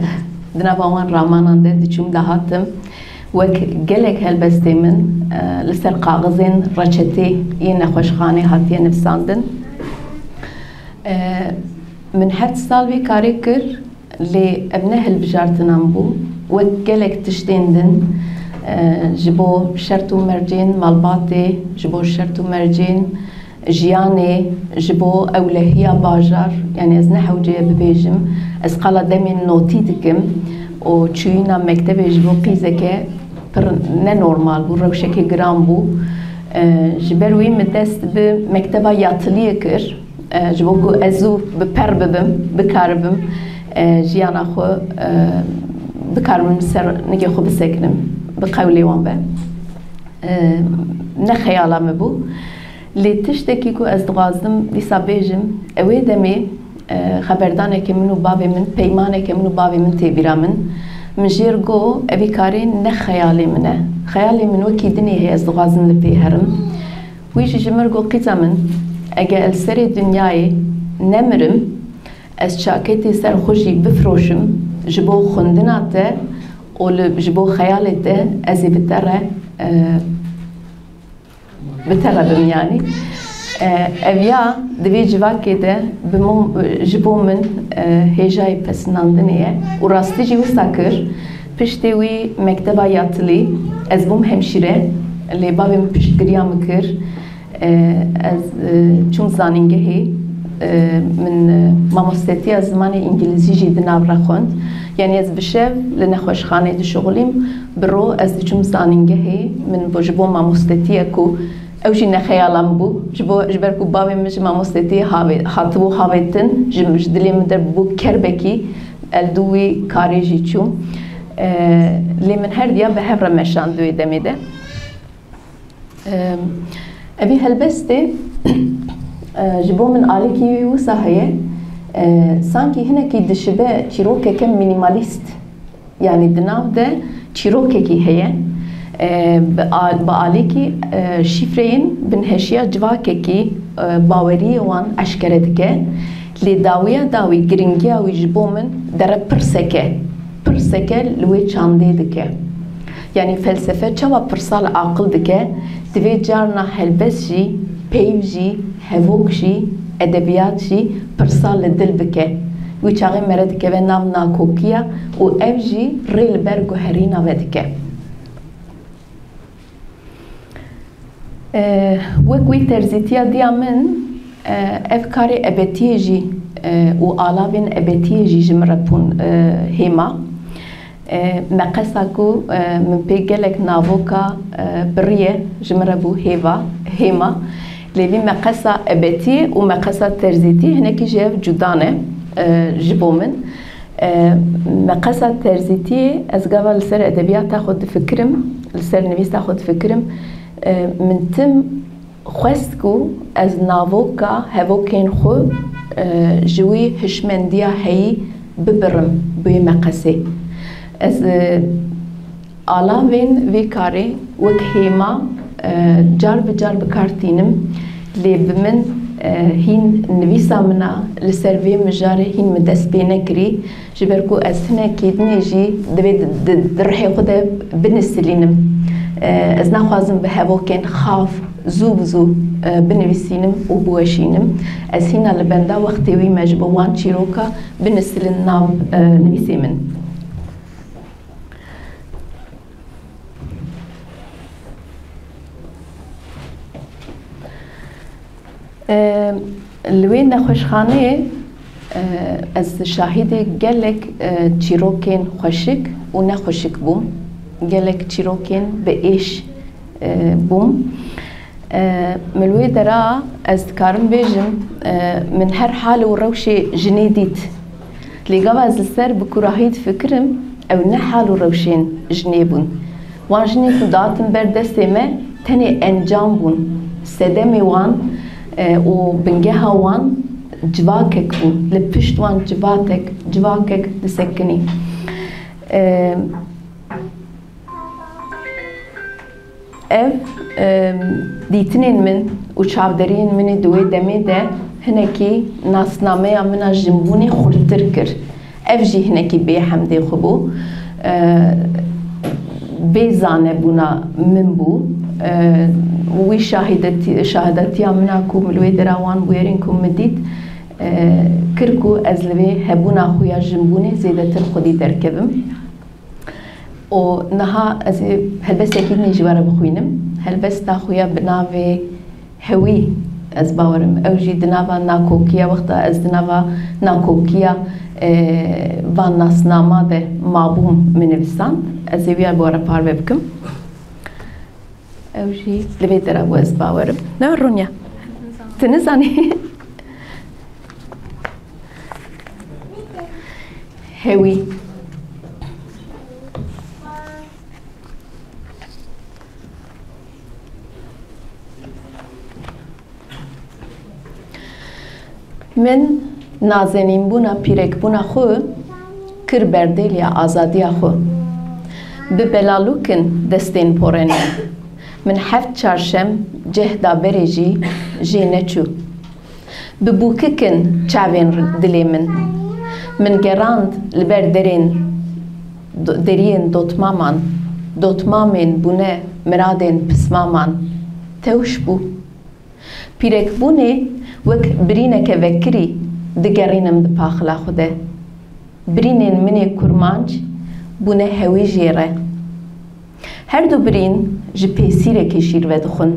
di nava wan ramanan de diçûm dihatim, wek gelek helbestê min, e, li ser kaxizên reçetê yên nexweşxanê hatiye nivîsandin. E, min heft sal vê karê kir. Lê ev ne hilbijartinan bû, wek gelek tiştên din, e, ji bo şert û mercên malbatê, ji bo şert û mercên jiyanê, ji bo ewlehiya bajar, yanî ez ne hewce ye bibêjim, ez qala demên notî dikim û çûyîna mektebê ji bo qîzeke pir ne normal bû, rewşeke giran bû. E, ji ber wî min dest bi mekteba yatiliyê kir. E, ji bo ku ez zû bi per bibim, bikaribim, e, jiyana xwe, e, bikaribim li ser nigê xwe bisekinim, bi qewlê wan be. E, ne xeyala min bû. Lê tiştekî ku ez dixwazim dîsa bêjim, ew ê demê, e, xeberdaneke min û bavê min, peymaneke min û bavê min tê bîra min. Min jê re got, evî karê ne xeyalê min e. Xeyalê min wekî dinê heye, ez dixwazim li pê herim. Wî jî ji min re got, qîza min, eger ez li serê dinyayê nemirim, ez çaketê ser xwe jî bifroşim, ji bo xwendina te û li, ji bo xeyalê te ez ê bi te re, e, bi te re bim yanî. E, ev ya di vê civakê de bi min, ji bo min, e, hêjayê pesinandinê ye û rastî jî wisa kir. Piştê wî mekteba yatilî, ez bûm hemşîre, lê bavê min piştgiriya min kir. E, ez, e, çûm zanîngehê, e, min, e, mamostetiya zimanê îngilîzî jî di nav re xwend. Yanî ez bi şev li nexweşxanê dişuxulîm, bi ro ez diçûm zanîngehê, min bo, ji bo mamostetiye ku ew jî ne xeyala min bû, ji bo, ji ber ku bavê min ji mamostetiyê havê-, hatibû havêtin, ji, ji dilê min de bû kerbekî, ez li dû wî karê jî çûm. E, lê min her diya bi hev re meşand wê demê de. Em, evî helbestê, e, ji bo min alîkî wî wisa heye, e, sankî hinekî dişibe çîrokeke mînîmalîst, yanî di nav de çîrokekî heye, e, bi al-, bi alîkî, e, şîfreyên binheşiya civakekî, e, baweriyê wan eşkere dike, lê dawiya dawî giringiya wî ji bo min dere pirseke, pirseke li wê çandê dike. Yanî felsefe çawa pirsa li aqil dike, divê carna helbest jî, peyv jî, hevok jî, edebiyat jî pirsa li dil bike. Wî çaxê mere dikeve nav nakokiya û ev jî rê li ber guherîna vedike. E, wek wî terzîtiya diya min, e, ev karê ebetiyê jî, e, û alavên ebetiyê jî ji min re bûn, e, hêma. E, meqesa ku, e, min pê gelek navoka, e, biriye, ji min re bû hêva, hêma. Lê vî meqesa ebetiyê û meqesa terzîtiyê hinekî ji hev cuda ne, e, ji bo min. E, meqesa terzîtiyê ez gava li ser edebiyata xwe difikirim, li ser nivîsa xwe difikirim. E, min tim xwest ku ez navoka hevokên xwe, e, ji wî hişmendiya heyî bibirim bi wê meqesê. Ez, e, alavên vê karê wek hêma, e, car bi car bi kar tînim, lê bi min, E, hîn nivîsa min a li ser vê mijarê hîn min dest pê nekirî, ji ber ku ez hinekî dinê jî divê di, di, di rihê xwe de binisilînim. E, ez naxwazim bi hevokên xav zû bi zû, e, binivîsînim û biweşînim. Ez hîna li benda wextê wî me ji bo wan çîroka binisilin nav, e, nivîsê min. E, Li wê nexweşxaneyê, e, ez şahidê gelek, e, çîrokên xweşik û nexweşik bûm. Gelek çîrokên bi êş, e, bûm. E, min li wê dera ez dikarim bêjim, e, min her hal û rewşê jinê dît. Lê gava ez li ser bi kurahî difikirim, ew ne hal û rewşên jinê bûn. Wan jinên ku dihatin ber destê me tenê encam bûn. Sedemê wan, e, û bingeha wan civakek bû. Li pişt wan civatek, civakek disekinî. E, Ev, e, dîtinên min û çavderiyên min ê di wê demê de hinekî nasnameya min a jinbûnê xurttir kir. Ev jî hinekî bê hemdê xwe bû. E, bê zanebûna min bû. E, wî şahidetî-, şahidatiya min a ku min li wê dera wan bûyerên ku min dît, e, kir ku ez li vê hebûna xwe ya jinbûnê zêdetir xwedî derkevim. Û niha ez ê helbestekî dinê ji we re bixwînim. Helbesta xwe ya bi navê Hewî, ez bawerim. Ew jî di nava nakokiya, wexta ez di nava nakokiya, e, van nasnama de mabûm, min nivîsand. Ez ê wiya bi we re parve bikim. Ew jî li vê dera bû, ez bawerim. Ne Ronya? Tu nizanî? Hewî. Min nazenînbûna pîrekbûna xwe kir berdêliya azadiya xwe. Bi belalûkin destên porenê. Min heft çarşem cehda berê jî jê neçû. Bi bûkikin çavên dilê min. Min gerand li ber derên, deriyên dotmaman. Dotmamên bûne miradên pismaman. Tewş bû. Pîrekbûnê wek birîneke vekirî digerînim di paxila xwe de. Birînên min ê kurmanc bûne hewî jê re. Her du birîn ji pêsîrekê şîr vedixwin.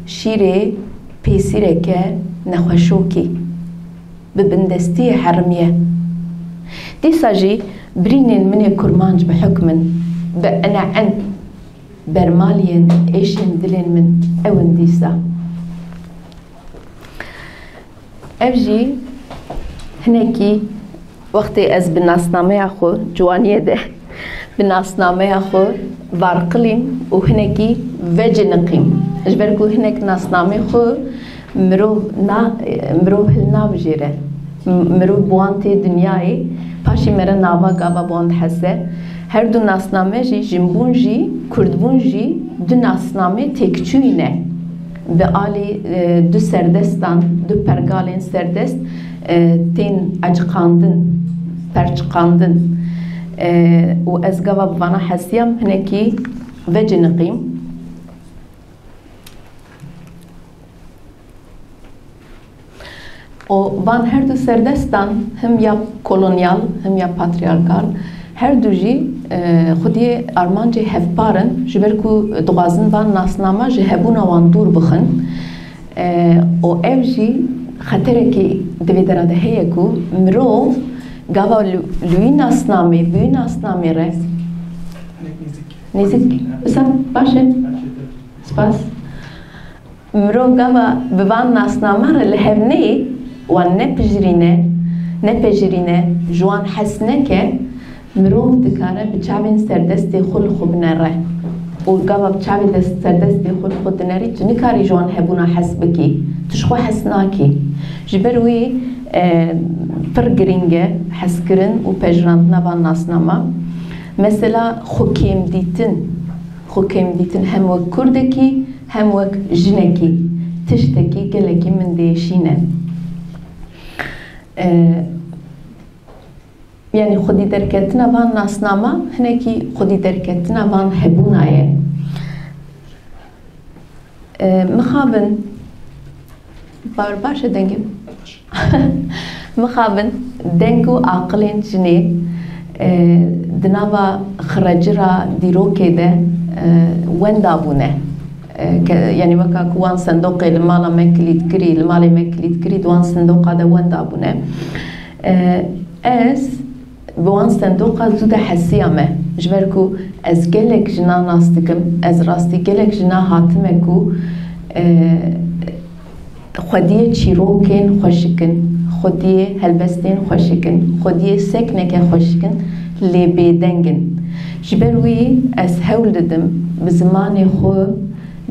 Şîrê pêsîreke nexweşokî bi bindestiyê herimiye. Dîsa jî birînên min ê kurmanc bi hukm in, bi ene'en. Bermaliyên êşên dilên min ew in dîsa. Ev jî hinekî wextê ez bi nasnameya xwe ciwaniyê de, bi nasnameya xwe varqilîm û hinekî veciniqîm. Ji ber ku hinek nasnamê xwe mirov na-, mirov hilnabijêre. M-, mirov bi wan tê dinyayê, paşê mere nava gava bi wan dihese. Her du nasname jî, jinbûn jî, kurdbûn jî du nasnamê têkçûyî ne. Bi alî, e, du serdestan, du pergalên serdest, e, tên eciqandin, perçiqandin. E, û ez gava bi vana hesiyam hinekî veciniqîm. Û van her du serdestan, him ya kolonyal, him ya patriarkal, her du jî, e, xwediyê armancê hevpar in, ji ber ku dixwazin van nasnama ji hebûna wan dûr bixin. E, û ev jî xeterekî di vê dera de heye ku mirov gava li, li wî nasnamê, bi wî nasnamê re nêzik. Wisa baş e? Spas. Mirov gava bi van nasnama re li hev neyê, wan nepijirîne, nepejirîne, ji wan hes neke, mirov dikare bi çavên serdestê xwe li xwe binere. Û gava bi çavê dest, serdestê xwe li xwe dinerî, tu nikarî ji wan hebûna hes bikî. Tu ji xwe hes nakî. Ji ber wî, e, pir girîng e heskirin û pejirandina van nasnama. Mesela xwe kêmdîtin. Xwe kêmdîtin hem wek kurdekî, hem wek jinekî. tiştekî gelekî min diêşîne. E, Yanî xwedî derketina van nasnama hinekî xwedî derketina van hebûna ye. E, mixabin, bar baş e dengê min? Mixabin deng û aqilên jinê, e, di nava xirecira dîrokê de, e, wenda bûne. E, ke, yanî weka ku wan sendoqê li mala me kilît kirî, li malê me kilît kirî, di wan sendoqa de wenda bûne. E, ez bi wan sendoqa zû de hesiyame. Ji ber ku ez gelek jina nas dikim, ez rastî gelek jina hatime ku, e, xwediyê çîrokên xweşik in, xwediyê helbestên xweşik in, xwediyê sekneke xweşik in, lê bêdeng in. Ji ber wî ez hewl didim bi zimanê xwe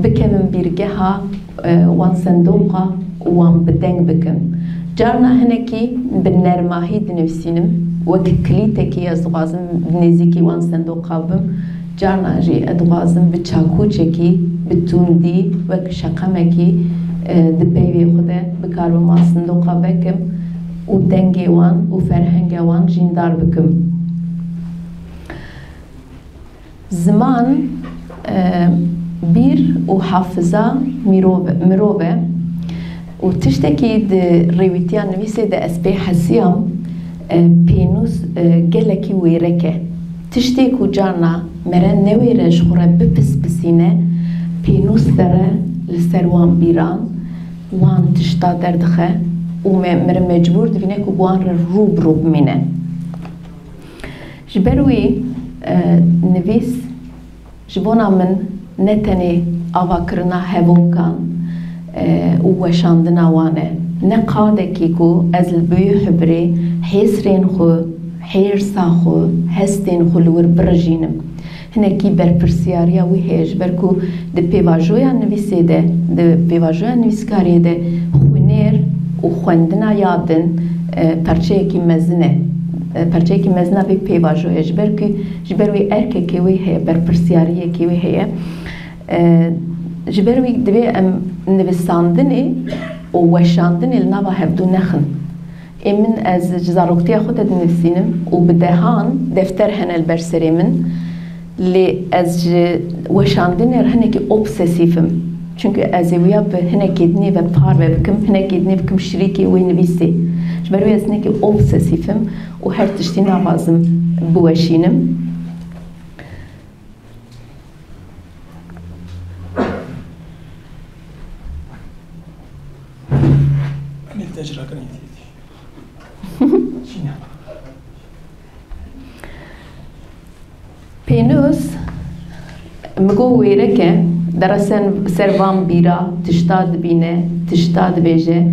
bikevim bîrgeha, e, wan sendoqa û wan bi deng bikim. Carna hinekî bi nermahî dinivîsînim, wek kilîtekî ez dixwazim nêzîkî wan sendoqa bim. Carna jî ez dixwazim bi çakûçekî, bi tundî, wek şeqemekî, e, di peyvê xwe de bikaribim wan sindoqa vekim û dengê wan û ferhenga wan jîndar bikim. Ziman, e, bîr û hafiza mirov, mirov e û tiştekî di rêwîtiya nivîsê de ez pê hesiyam, e, pênûs, e, gelekî wêrek e. Tiştê ku carna mere newêre ji xwe re bipispisîne, pênûs dere li ser wan bîran, wan tişta derdixe û me, mere mecbûr dibîne ku bi wan re rû bi rû bimîne. Ji ber wî, e, nivîs ji bona min ne tenê avakirina hevokan, e, û weşandina wan e, ne qadekî ku ez li bi wî hibirê hêsrên xwe, hêrsa xwe, hestên xwe li wir birijînim. Hinekî berpirsiyariya wî heye, ji ber ku di pêvajoya nivîsê de, di pêvajoya nivîskariyê de xwînêr û xwendina ya din, e, perçeyekî mezin e. E, perçeyekî mezin a vê pêvajoyê ye, ji ber ku, ji ber wî erkekê wî heye, berpirsiyariyekê wî heye. E, ji ber wî divê em nivîsandinê û weşandinê li nava hevdû nexin. Ê min, ez ji zaroktiya xwe de dinivîsînim û bi dehan defter hene li ber serê min. Lê ez ji weşandinê re hinekî obsesîf im. Çunku ez ê wiya bi hinekê dinê ve parve bikim, hinekê dinê bikim şirîkê wê nivîsê. Ji ber wê ez hinekî obsesîf im û her tiştî naxwazim biweşînim. Pênûs, min got wêrek e, dere ser, ser van bîra, tişta dibîne, tişta dibêje,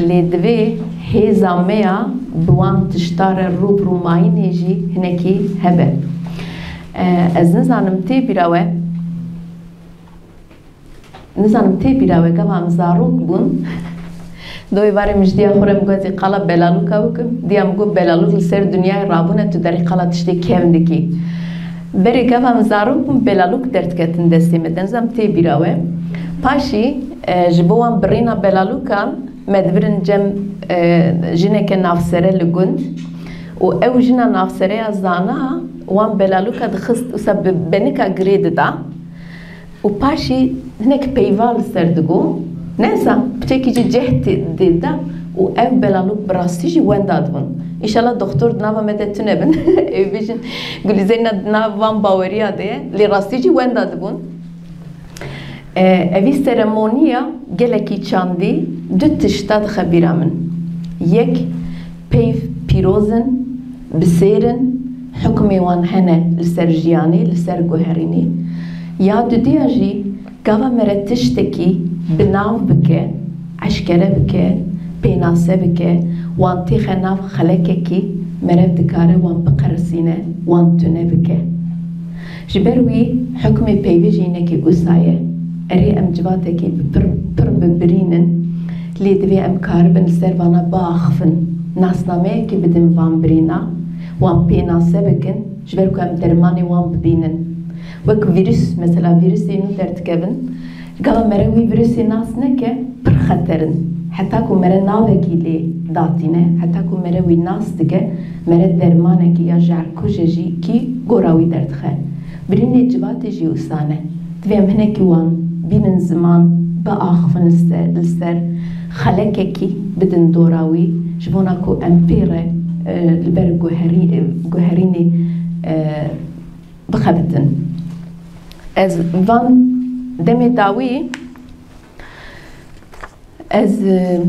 lê divê hêza me ya bi wan tişta re rû bi rû mayînê jî hinekî hebe. E, ez nizanim tê bîra we, Nizanim tê bîra we, gava em zarok bûn. Doyê varê min ji diya xwe re min got, ez ê qala belalûka bikim. Diya min got, belalûk li ser dinyayê rabûne, tu derî qala tiştê kevn dikî. Berê gava min zarok bûn, belalûk derdiketin destê me de. Nizanim tê bîra we. Paşî, e, ji bo wan birîna belalûkan, me dibirin cem, e, jineke navsere li gund. Û ew jina navsereya zana wan belalûka dixist, wisa bi benika girê dida. Û paşî hinek peyva li ser digot. Neysa, piçekî jî cehd dê da û ev belalûk bi rastî jî wenda dibûn. Înşallah doktor di nava me de tune bin. Ew bêjin, Gulîzeyna di nav van baweriya de ye. Lê rastî jî wenda dibûn. E, evî seremoniya gelekî çandî du tişta dixe bîra min. Yek, peyv pîroz in, bi sêr in, hukmê wan hene li ser jiyanê, li ser guherînê. Ya dudiya jî gava mere tiştekî bi nav bike, eşkere bike, pênase bike, wan têxe nav xelekekî, merev dikare wan biqerisîne, wan tune bike. Ji ber wî hukmê peyvê jî hinekî wisa ye. Erê, em civatekî bi pir, pir bi birîn in, lê divê em karibin li ser vana biaxifin. Nasnameyekî bidin van birîna, wan pênase bikin, ji ber ku em dermanê wan bibînin. Wek vîrus, mesela vîrusê nû derdikevin, gava mere wî vîrusê nas neke, pir xeter in. Heta ku mere navekî lê datîne, heta ku mere wî nas dike, mere dermanekî ya jehrkuje jî kî gora wî derdixe. Birînê civatê jî wisa ne. Divê em hinekî wan bînin ziman, biaxivin li ser, li ser xelekekî bidin dora wî, ji bona ku em pê re, e, li ber guherî-, e, guherînê, e, bixebitin. Ez van demê dawî, ez, e,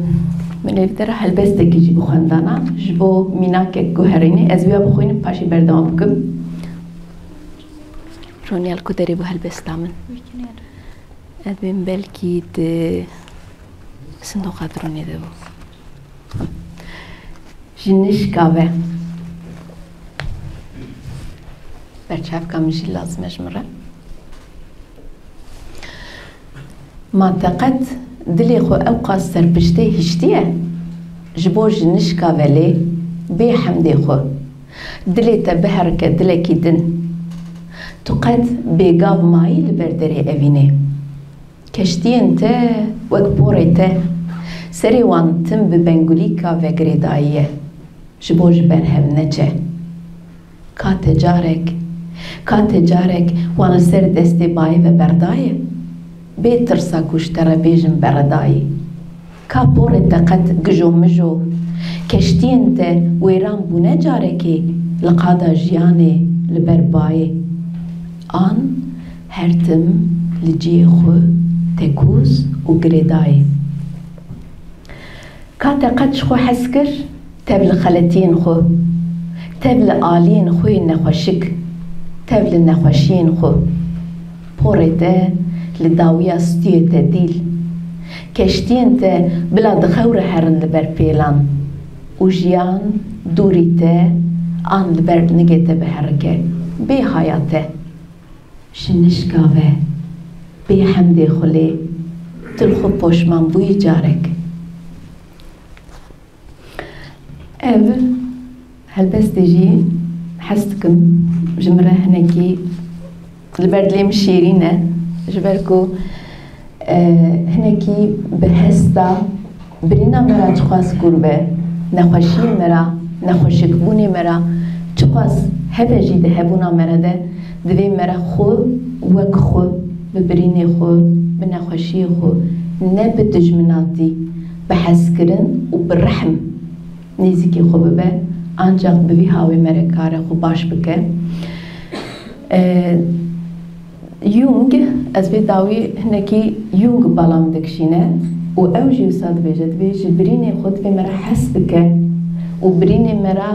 min ê te re helbestekî jî bixwendana ji bo mînakek guherînê. Ez wîya bixwînim, paşê berdewam bikim. Ronî, li ku derê bû helbesta min? Ez bên belkî di sindoqa dronê de bû. Ji nişka ve. Berçavka min jî lazim e ji min re. Ma te qet dilê xwe ewqas serpiştê hiştiye? Ji bo ji nişka ve lê bê hemdê xwe. Dilê te biherike dilekî din. Tu qet bêgav mayî li ber derê evînê. Keştiyên te wek porê te, serê wan tim bi bengulîka ve girêdayî ye, ji bo ji ber hev neçe. Ka te carek, ka te carek wan li ser destê bayê ve berdaye, bê tirsa ku ji te re bêjin beredayî. Ka porê te qet gijomijo, keştiyên te wêran bûne carekê li qada jiyanê li ber bayê? An her tim li cihê xwe tekûz û girêdayî? Ka te qet ji xwe hez kir, tev li xeletiyên xwe, tev li aliyên xwe yên nexweşik, tev li nexweşiyên xwe? Porê te li dawiya stûyê te dîl. Keştiyên te bila di xew re herin li ber pêlan û jiyan dûrî te an li ber nigê te biherike, bê haya te. Ji nişka ve, bê hemdê xwe lê, tu li xwe poşman bûyî carek. Ev helbestê jî hez dikim, ji min re hinekî li ber dilê min şêrîn e, ji ber ku, e, hinekî bi hesta birîna me re çiqas kûr be, nexweşiyê me re, nexweşikbûnê me re çiqas hebe jî di hebûna me re de, divê me re xwe wek xwe, bi birînê xwe, bi nexweşiyê xwe, ne bi dijminatî, bi hezkirin û bi rehm nêzîkî xwe bibe, ancax bi vî hawê me re kare xwe baş bike. E, Jung, ez vê dawî hinekî Jung bala min dikişîne û ew jî wisa dibêje, dibê ji birînê xwe divê me re hes bike û birînê me re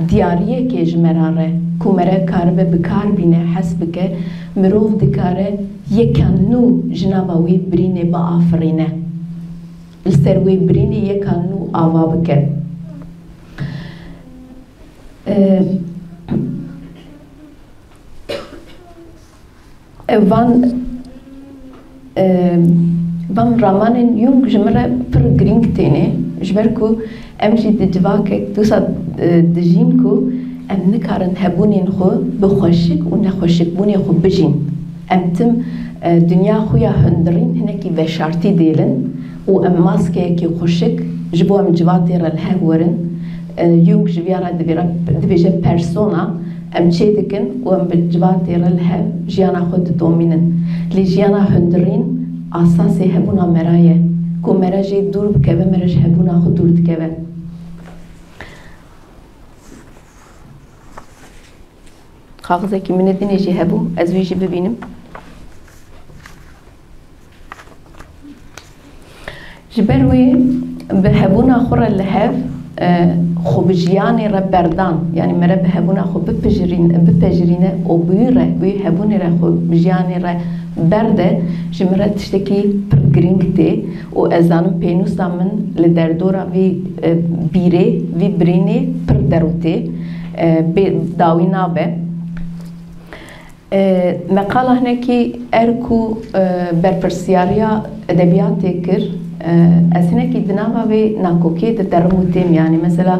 diyariyekê ji me re re, ku me re karibe bi kar bîne, hes bike, mirov dikare yeka nû ji nava wî birînê biafirîne. Li ser wê birînê yeka nû ava bike. Eee, ev van, eee, van ramanên Jung ji min re pir girîng têne, ji ber ku em jî di civakek wisa, eee, dijîn ku em nikarin hebûnên xwe bi xweşik û nexweşikbûnê xwe bijîn. Em tim, e, dinya xwe ya hundirîn hinekî veşartî dêlin û em maskeyekî xweşik ji bo em civatê re li hev werin. E, Jung ji vîya re divê re, dibêje persona, em çê dikin û em bi civatê re li hev jiyana xwe didomînin. Lê jiyana hundirîn asasê hebûna me re ye. Ku me re jê dûr bikeve, me re ji hebûna xwe dûr dikeve. Kaxizekî min ê dinê jî hebû, ez wî jî bibînim. Ji ber wê bi hebûna xwe re li hev, e, xwe bi jiyanê re berdan, yanî me re bi hebûna xwe bipijirîn-, bipejirîne û bi wî re, bi wî hebûnê re xwe bi jiyanê re berde, ji min re tiştekî pir girîng tê û ez zanim pênûsa min li derdora vî, e, bîrê, vî birînê pir derû tê. E, bê dawî nabe. E, meqala hinekî er ku, e, berpirsiyariya edebiyatê kir, e, ez hinekî di nava vê nakokiyê de terim û têm, yanî mesela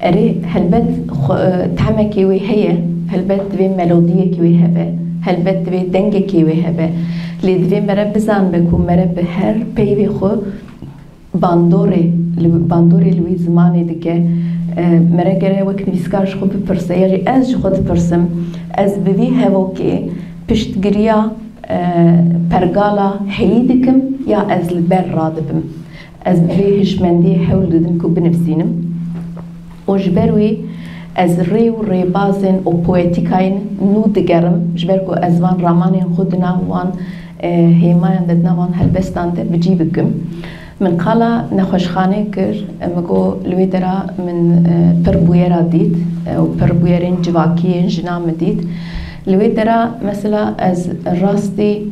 erê helbet xwe, e, tehmekê wê heye, helbet divê melodiyekî wê hebe, Helbet divê dengekê wê hebe. Lê divê mere bizanbe ku mere bi her peyvê xwe bandorê, li, bandorê li wî zimanê dike. E, mere gere wek nivîskar ji xwe bipirse, ya jî ez ji xwe dipirsim, ez bi vî hevokê piştgiriya, e, pergala heyî dikim ya ez li ber radibim? Ez bi vê hişmendiyê hewl didim ku binivîsînim. Û ji ber wî ez rê û rêbazên û poetîkayên nû digerim, ji ber ku ez van ramanên xwe di nav wan, e, hêmayan de, di nav wan helbestan de bi cî bikim. Min qala nexweşxanê kir, min got, li wê dera min, e, pir bûyera dît, e, û pir bûyerên civakî yên jinan min dît. Li wê dera, mesela, ez rastî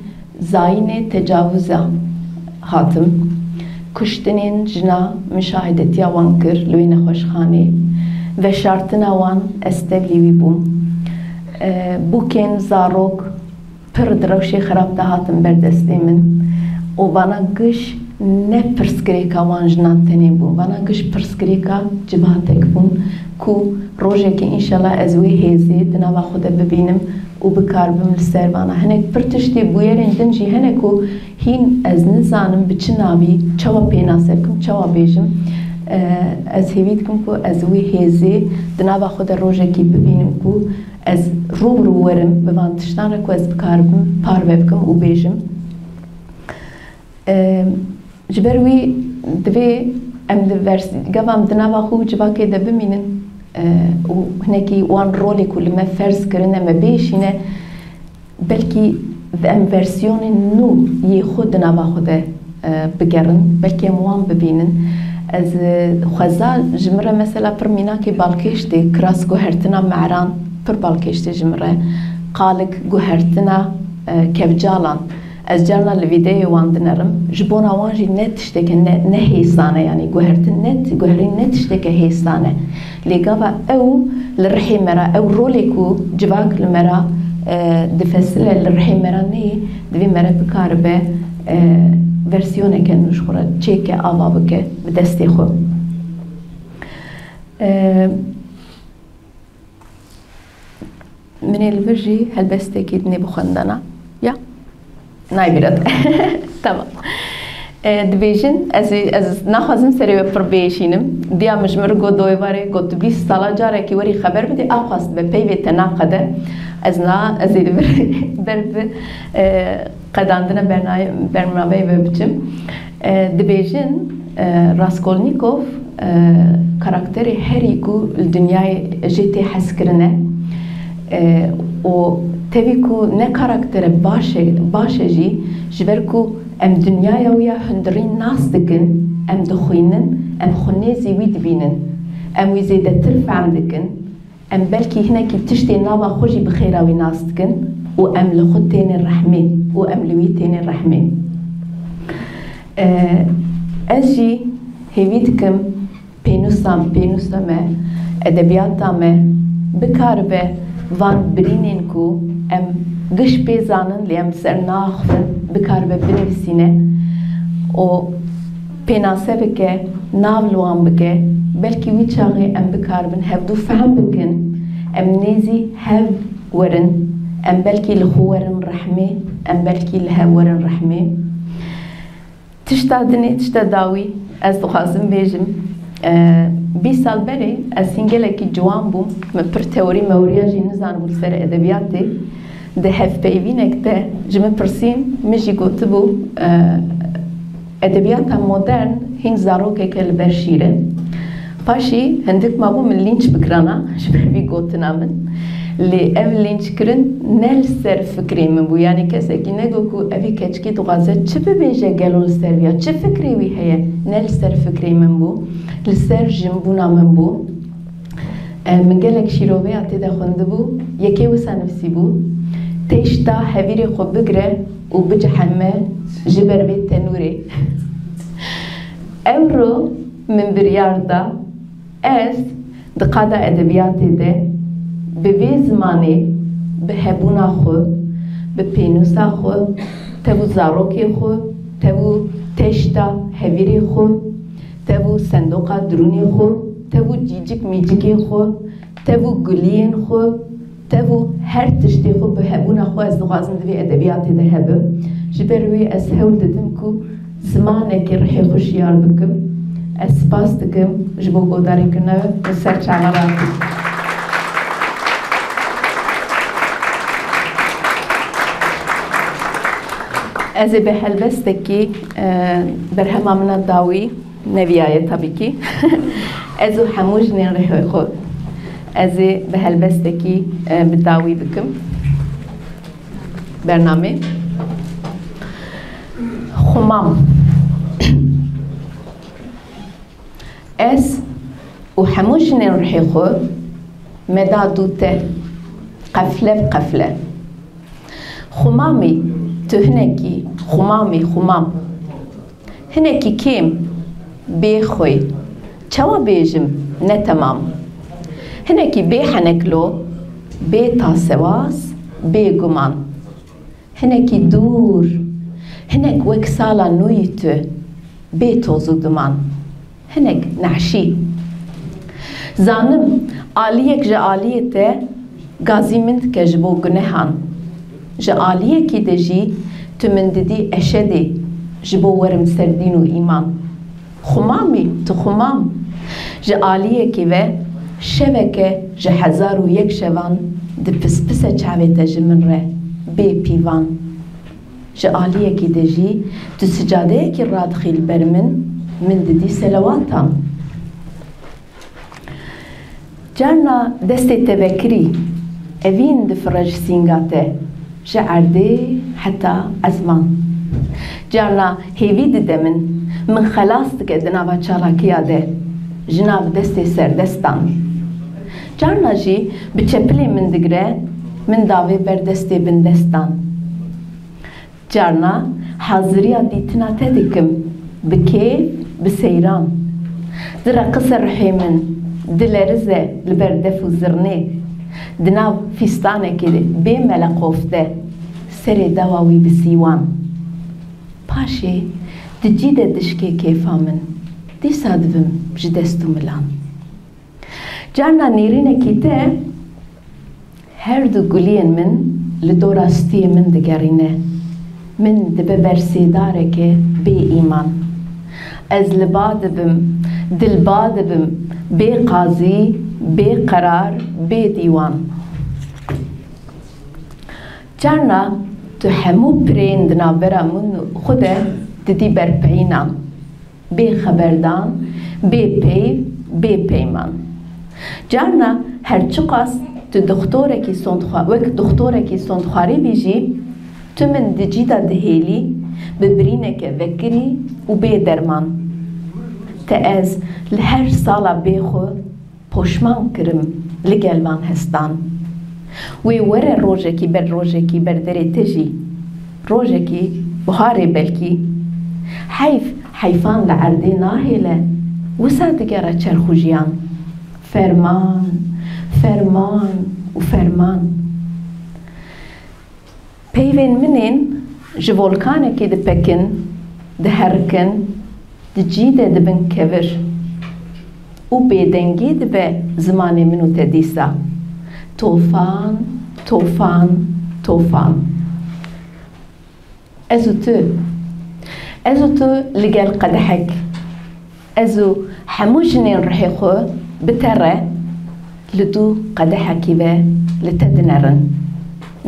zayînê tecawiza hatim. Kuştinên jina min şahidetiya wan kir li wê nexweşxanê. Veşartina wan ez tevlî wî bûm. E, bûkên zarok pir di rewşê xerab de hatin ber destê min. Û vana giş ne pirsgirêka wan jinan tenê bû. Vana giş pirsgirêka civatek bûn ku rojekê înşallah ez wê hêzê di nava xwe de bibînim û bikaribim li ser vana. Hinek pir tiştê bûyerên din jî hene ku hîn ez nizanim bi çi navî, çawa pênase bikim, çawa bêjim. E, ez hêvî dikim ku ez wê hêzê di nava xwe de rojekî bibînim ku ez rû bi rû werim bi van tiştan re ku ez bikaribim parve bikim û bêjim. E, ji ber wî divê em di vers-, gava em di nava xwe û civakê de bimînin, e, û hinekî wan rolê ku li me ferz kirine me bêşîne, belkî em versiyonên nû yê xwe di nava xwe de, e, bigerin, belkî em wan bibînin. Ez, e, xweza ji min re mesela pir mînakê balkêş tê, kiras guhertina meran pir balkêş tê ji min re, qalik guhertina, e, kevcalan. Ez carna li vîdeyê wan dinerim. Ji bona wan jî ne tişteke ne, ne hêsan e, yanî guhertin ne, guherîn ne tişteke hêsan e. Lê gava ew li rihê me re, ew rolê ku civak li me re, e, difesile li rihê me re neyê, divê me re bikaribe, e, versiyoneke nû ji xwe re çêke, ava bike bi destê xwe. E, Min ê li vir jî helbestekî dinê bi xwendana. Ya? Nayê bîra te. Tamam. E, dibêjin, ez, ez naxwazim serê we pir biêşînim. Diya min ji min re got, doyê varê, got, tu bîst sala carekî werî xeber bidî, a xwest be peyvê te naqede. Ez na, ez ê li vir ber bi, e, qedandina bernayê-, bernameyê ve biçim. E, dibêjin, e, Raskolnîkov, e, karakterê herî ku li dinyayê jê tê hezkirin e. E, û tevî ku ne karaktere baş e, baş e jî, ji ber ku em dinyaya wî ya hundirîn nas dikin, em dixwînin, em xwe nêzî wî dibînin, em wî zêdetir fehm dikin. Em belkî hinekî tiştê nava xwe jî bi xêra wî nas dikin û em li xwe têne rehmê û em li wî têne rehmê. E, ez jî hêvî dikim pênûsan, pênûsa me, edebiyata me bikaribe van birînên ku em giş pê zanin lê em li ser naxivin, bikaribe binivîsîne û pênase bike, nav li wan bike, belkî wî çaxê em bikaribin hevdû fehm bikin, em nêzî hev werin, em belkî li xwe werin rehmê, em belkî li hev werin rehmê. Tişta dinê, tişta dawî, ez dixwazim bêjim, e, bîst sal berê ez hîn gelekî ciwan bûm, min pir teorî meorîya jî nizanibû li ser edebiyatê. Di hevpeyvînek de ji min pirsîn, min jî gotibû, e, edebiyata modern hîn zarokeke li ber şîr e. Paşî hindik mabû min lînç bikirana ji ber vî gotina min. Lê ev lînçkirin ne li ser fikrê min bû. Yanî kesekî negot ku evî keçikî dixwaze çi bibêje gelo li ser vî ya, çi fikrê wî heye? Ne li ser fikrê min bû. Li ser jinbûna min bû. E, min gelek şîroveya tê de xwendibû, yekê wisa nivîsîbû, têşta hevîrê xwe bigire û biciheme ji ber vê tenûrê. Ewro min biryar da, ez di qada edebiyatê de bi vê zimanê, bi hebûna xwe, bi pênûsa xwe, tev û zarokê xwe, tev û têşta hevîrê xwe, tev û sendoqa dirûnê xwe, tev û cîcik mîcikê xwe, tev û guliyên xwe, Ev û her tiştê xwe bi hebûna xwe ez dixwazim di vê edebiyatê de hebim. Ji ber wê ez hewl didim ku zimanekî rihê xwe şiyar bikim. Ez spas dikim ji bo guhdarîkirina we û ser çava rakim. Ez ê bi helbestekî, e, berhema min a dawî, neviyaye tabii ki. Ez û hemû jinên rihê xwe. Ez ê bi helbestekî, e, bi dawî bikim. Bername. Xumam. Ez û hemû jinên rihê xwe me da dû te, qefle bi qefle. Xumamî, tu hinekî xumamî, xumam. Hinekî kêm, bê xwê. Çawa bêjim, ne temam. Hinekî bê heneklo, bê tasewaz, bê guman. Hinekî dûr, hinek wek sala nû yî tu, bê toz û duman. Hinek nehşî. Zanim, aliyek ji aliyê te gazî min dike ji bo gunehan. Ji aliyekî de jî tu min didî eşedê ji bo werim ser dîn û îman. Xumamî, tu xumam. Ji aliyekî ve şeveke ji hezar û yek şevan dipispise çavê te ji min re bê pîvan. Ji aliyekî de jî tu sicadeyekî radixî li ber min, min didî selewatan. Carna destê te vekirî, evîn difire ji sînga te, ji erdê heta ezman. Carna hêvî dide min, min xelas dike di nava çalakiya de, ji nav destê serdestan. Carna jî bi çepilê min digire, min davê ber destê bindestan. Carna haziriya dîtina te dikim, bi kêf, bi seyran. Direqise ruhê min, dilerize li ber def û zirnê. Di nav fîstanekê bê meleqof de, serê dewa wî bi sîwan. Paşê di cî de dişkê kêfa min, dîsa dibim ji dest û milan. Carna nêrînekî te her du guliyên min li dora stûyê min digerîne. Min dibe ber sêdareke bê îman. Ez li ba dibim, dilba dibim, bê qazî, bê qerar, bê dîwan. Carna tu hemû pirên di navbera min û xwe de didî ber peyînan. Bê xeberdan, bê peyv, bê peyman. Carna her çiqas tu doxtorekî sondxwa-, wek doxtorekî sondxwarî bî jî, tu min di cî de dihêlî, bi birîneke vekirî û bê derman. Te ez li her sala bê xwe poşman kirim li gel van hestan. Wê were rojekî ber rojekî ber derê te jî, rojekî buharê belkî. Heyf, heyfan li erdê nahêle, wisa digere çerx û jiyan. Ferman, ferman û ferman. Peyvên min ên ji volkanekê dipekin, diherikin, di cî de dibin kevir û bêdengî dibe zimanê min û te dîsa. Tofan, tofan, tofan. Ez û tu, ez û tu li gel qedehek. Ez û hemû jinên rihê xwe bi te re li dû qedehekî ve li te dinerin.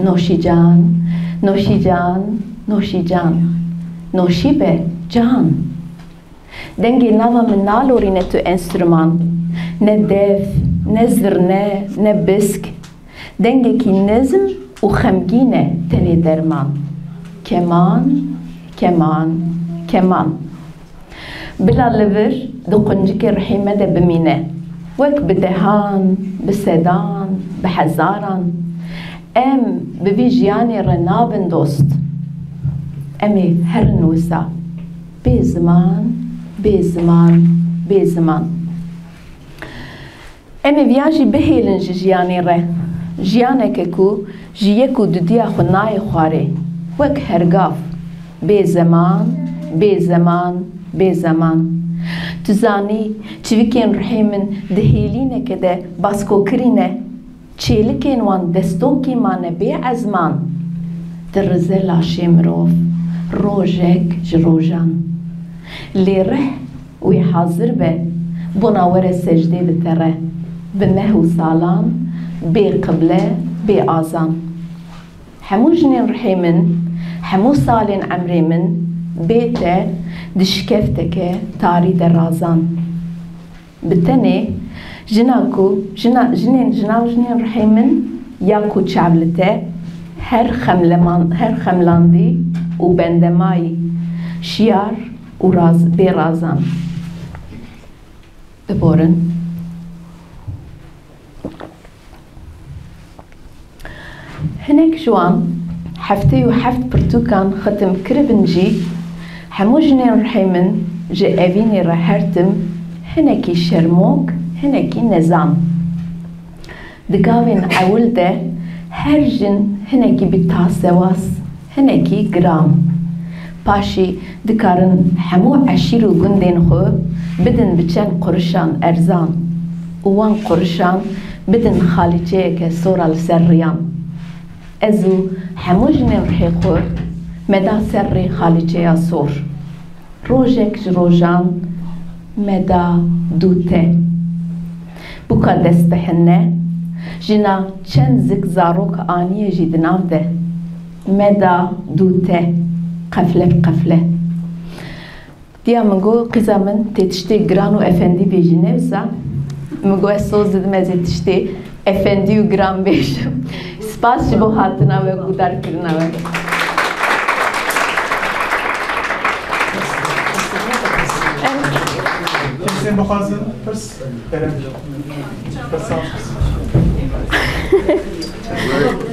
Noşî can, noşî can, noşî can. Noşî be can. Dengê nava min nalorîne tu enstrûman. Ne def, ne zirne, ne bisk. Dengekî nezm û xemgîn e tenê derman. Keman, keman, keman. Bila li vir di quncikê rihê me de bimîne. Wek bi dehan, bi sedan, bi hezaran. Em bi vî jiyanê re nabin dost. Em ê herin wisa. Bê ziman, bê ziman, bê ziman. Em ê viya jî bihêlin ji jiyanê re. Jiyaneke ku ji yek û dudiya xwe nayê xwarê. Wek hergav. Bê zeman, bê zeman, bê zeman. Tu zanî, çivîkên rihê min di hêlîneke de baskokirî ne. Çêlikên wan destokî mane bê ezman. Dirize laşê mirov rojek ji rojan. Lê rih wê hazir be, bona were secdê bi te re, bi meh û salan, bê qible, bê azan. Hemû jinên rihê min, hemû salên emrê min, bê te di şikefteke tarî de razan. Bi tenê jina ku, jina, jinên, jina û jinên rihê min ya ku çav li te, her xemleman-, her xemlandî û bendemayî, şiyar û raz-, bê razan. Biborin. Hinek ji wan heftê û heft pirtûkan xitim kiribin jî, hemû jinên rihê min ji evînê re her tim hinekî şermok, hinekî nezan. Di gavên ewil de her jin hinekî bi tasewas, hinekî giran. Paşî dikarin hemû eşîr û gundên xwe bidin bi çend qurişan erzan û wan qurişan bidin xalîçeyeke sora li ser riyan. Ez û hemû jinên rihê xwe me da ser rê xalîçeya sor. Rojek ji rojan me da dû te. Bûka dest bi hin ne, jina çend zik zarok aniye jî di nav de. Me da dû te, qefle bi qefle. Diya min got, qîza min tê tiştê giran û efendî bêjî, ne wisa? Min got, ez soz didim, ez ê tiştê efendî û giran bêjim. Spas ji bo hatina we, guhdarkirina we. Kesên bixwazin pirs, kerem. Pirsan.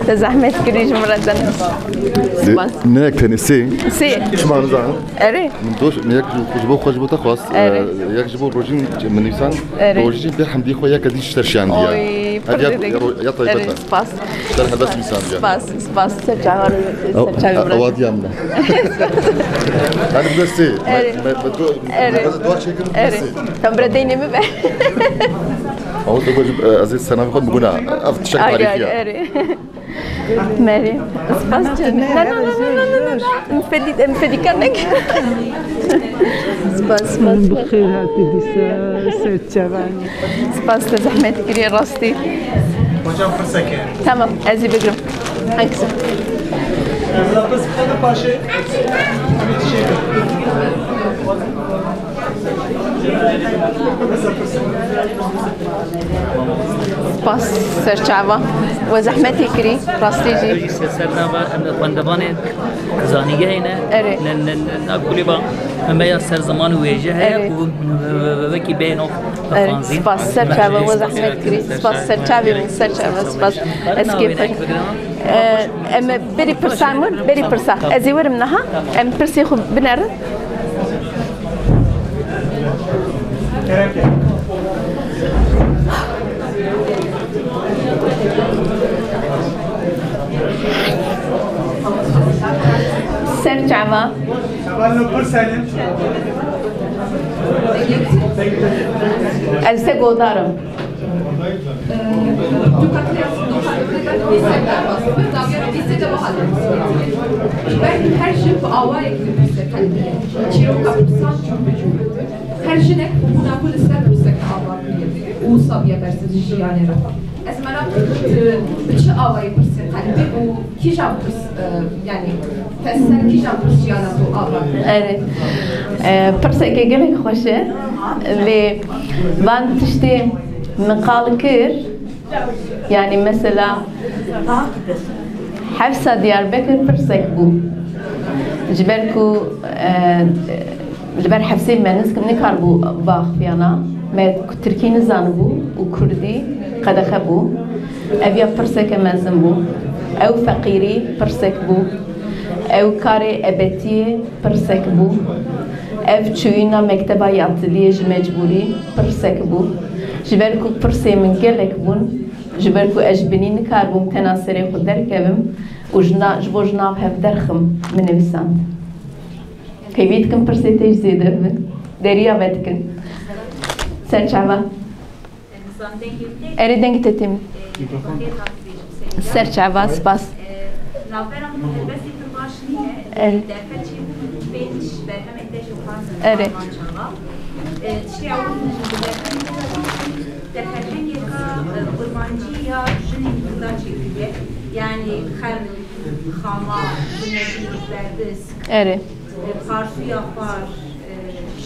Te zehmet kirî ji min re, Deniz. Spas. Ne yek tenê, sê. Sê. Çima nizanim? Erê. Min doş, ne yek ji bo xwe, ji bo te xwest. Erê. Ee, yek ji bo rojîn min nivîsan. Erê. Rojîn bê hemdî xwe yek dî ji ser şiyandiya. Oy, pir didek. Ya taybet e. Erê, spas. Ser helbest nivîsandiya. Spas, spas. Ser çavan, ser çavê min. Ewa diya min. Hadi bi destê. Erê. Me, me, me do, erê. Me dua çekin. Erê. Tam bira deynê min be. Ew digot, e, ez ê senavê xwe biguna. Ev tiştek tarîxî ye. Erê. Merî. Spas canım. Na, na, na. Em fedî-, em fedîka nek. Spas, spas, spas. Bi xêr hatî dîsa, ser çavan. Spas, te zehmet kiriye rastî. Hocam, pirseke. Tamam, ez ê bigirim. Hangisi? Bila pirs bixwe de paşê. Spas serçava. We zehmetê kirî, rastî jî. Jî ser, ser nava, em xwendevanê zanîgehê ne. Erê. Ne, ne, ne, ne, kulîba me ya ser ziman û wêje heye. Erê. Ku wekî bêno. Erê. Spas serçava, we zehmet kirî. Spas serçavê min, serçava, spas. Ez kêfek. Ee, em berî pirsa min, berî pirsa. Ez ê werim niha. Em pirsê xwe binerin. Ser çava. Ez te godarim. Belkî her jin bi awayekî dipirse qelbî ye. Çîroka pirsan cûr bi cûr e. Her jinek bi bûna xwe li ser pirseke ava bûye û wisa bûye bersiv ji jiyanê re. Ez merak dikim tu bi çi awayî pirsê qelbî û kîjan pirs, e, yanî te ser kîjan pirs jiyana xwe ava kir? Erê. E, pirseke gelek xweş e. Lê van tiştê min qal kir, yanî mesela, Hefsa Diyarbekir pirsek bû. Ji ber ku, e, li ber hefsê me nik-, nikaribû baxiviyana, me tirkî nizanibû û kurdî qedexe bû. Ev ya pirseke mezin bû. Ew feqîrî pirsek bû. Ew karê ebetiyê pirsek bû. Ev çûyîna mekteba yatiliyê ji mecbûrî pirsek bû. Ji ber ku pirsê min gelek bûn, ji ber ku ez ji binî nikaribûm tena serê xwe derkevim û ji na-, ji bo ji nav hev derxim, min nivîsand. Hêvî dikim pirsê te jî zêde bibe. Deriya me dikin. Ser çava. Erê, dengê te tê min. Ser çava, spas. Navbera min helbestî pir baş nîne. Erê. Derfet çêbû, pênc berhemên te jî xwendin. Erê. Armanca wa. E, tiştê ewil min ji berhemê te, te ferhengeka, e, kurmancî ya jinên Kurda çêkiriye. Yanî xerm, xama, binekî, berdisk. Erê. Parsûya xwar, e,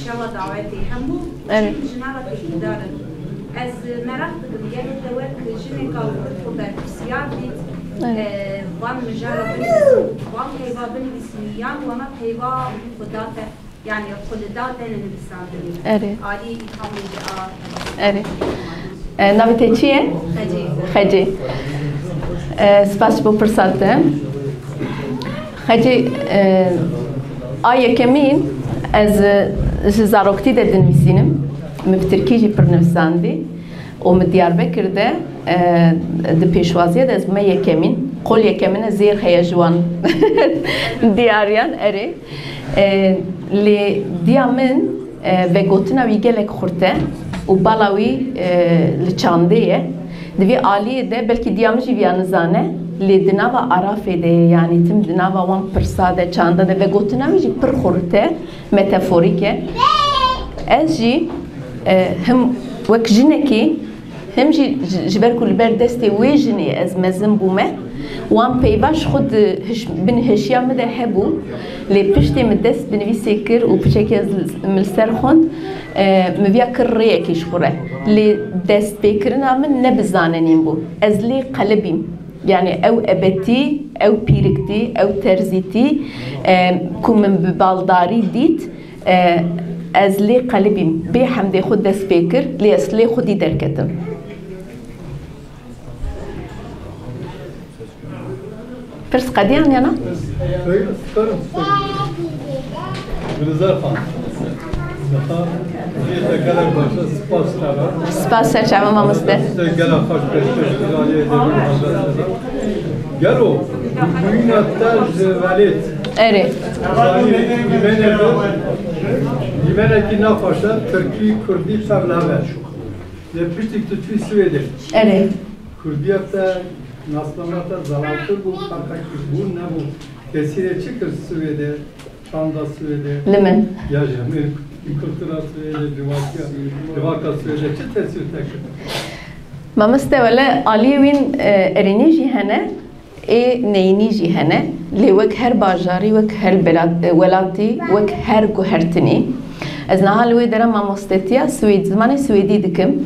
şewa dawetê hemû Erê. Jin ji nava têkildar in. Ez meraq dikim, gelo te wek jineka Kurd xwe berpirsiyar dît, Erê. E, van mijara binivîsî, van peyva binivîsî, yan wana peyva xwe date, yanî xwe li date nivîsandinê. Erê. Alî îlhamê ji a Erê. E, navê te çi ye? Xecê. Xecê. E, spas bo pirsa te. Xecê, e, a yekemîn ez, e, ji zaroktî de dinivîsînim. Min bi tirkî jî pir nivîsandî. Û min Diyarbekir de, e, di pêşwaziya de ez bûme yekemîn. Qol yekemîn e, zêr heye ji wan diyariyan, erê. E, lê diya min, e, vegotina wî gelek xurt e û bala wî, e, li çandê ye. Di vê aliyê de belkî diya min jî viya nizane, lê di nava arafê de ye, yanî tim di nava wan pirsa de, çanda de, vegotina wî jî pir xurt e, metaforîk e. Ez jî, e, him wek jinekî, Him jî ji, ji ber ku li ber destê wê jinê ez mezin bûme, wan peyva ji xwe di hiş-, bin hişiya min de hebû, lê piştê min dest bi nivîsê kir û piçekî ez li, min li ser xwend, e, min viya kir rêyekê ji xwe re. Lê destpêkirina min ne bi zanenîn bû. Ez lê qelibîm. Yanî ew ebetî, ew pîriktî, ew terzîtî, e, ku min bi baldarî dît, E, ez lê qelibîm, bê hemdê xwe dest pê kir, lê ez lê xwedî derketim. Pirs qediyan yana? Söyle, sıkarım, sıkarım. Gülizar Hanım. Daha bir de gelen başa spas sana. Spas ser çava mamoste. Size gelen hoş beş beş bir araya gelin. Gel o. Bugün hatta velet. Erê. Zanî, dîmenekî, dîmenekî naxweş e, tirkî, kurdî, pevleve. Lê piştî tu çûyî Swêdê. Erê. Kurdiya te, nasnama te zelaltir bû, ferqekî bû, nebû. Tesîrê çi kir Swêdê, çanda Swêdê? Li min. Ya ji hemê kultura Swêdê, civaka, civaka Swêdê çi tesîr te kir? Mamoste, wele aliyê wîn, e, erênî jî hene. Ê neyînî jî hene, lê wek her bajarî, wek her belat-, welatî, wek her guhertinî. Ez niha li wê dera mamostetiya Swêd-, zimanê Swêdî dikim.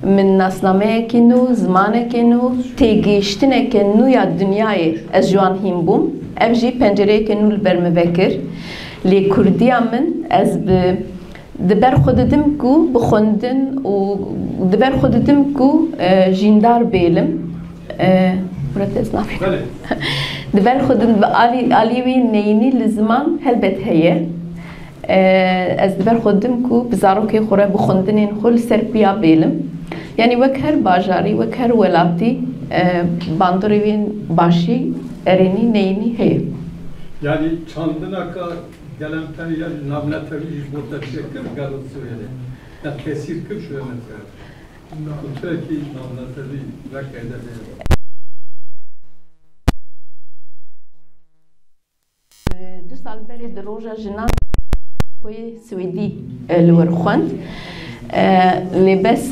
Min nasnameyekî nû, zimanekê nû, têgihiştineke nû ya dinyayê ez ji wan hîn bûm. Ev jî pencereyeke nû li ber min vekir. Lê kurdiya min ez bi Di ber xwe didim ku bi xwendin û di ber xwe didim ku, e, jîndar bêlim. E, Murat, ez navê Belê. Di ber xwe didim, bi alî, alî wî neyînî li ziman helbet heye. E, ez di ber xwe didim ku bi zarokê xwe re, bi xwendinên xwe li ser piya bêlim. Yanî wek her bajarî, wek her welatî, e, bandorê wî başî, erênî, neyînî heye. Yanî çandineka Gelemperî ya navnetewî ji bo te çêkir gelo Swêdê? Ya tesîr kir ji wê mesela? Kulturekî navnetewî veke de bê. Du sal berê di roja jinan xwê Swêdî, e, li wir xwend. E, lê bes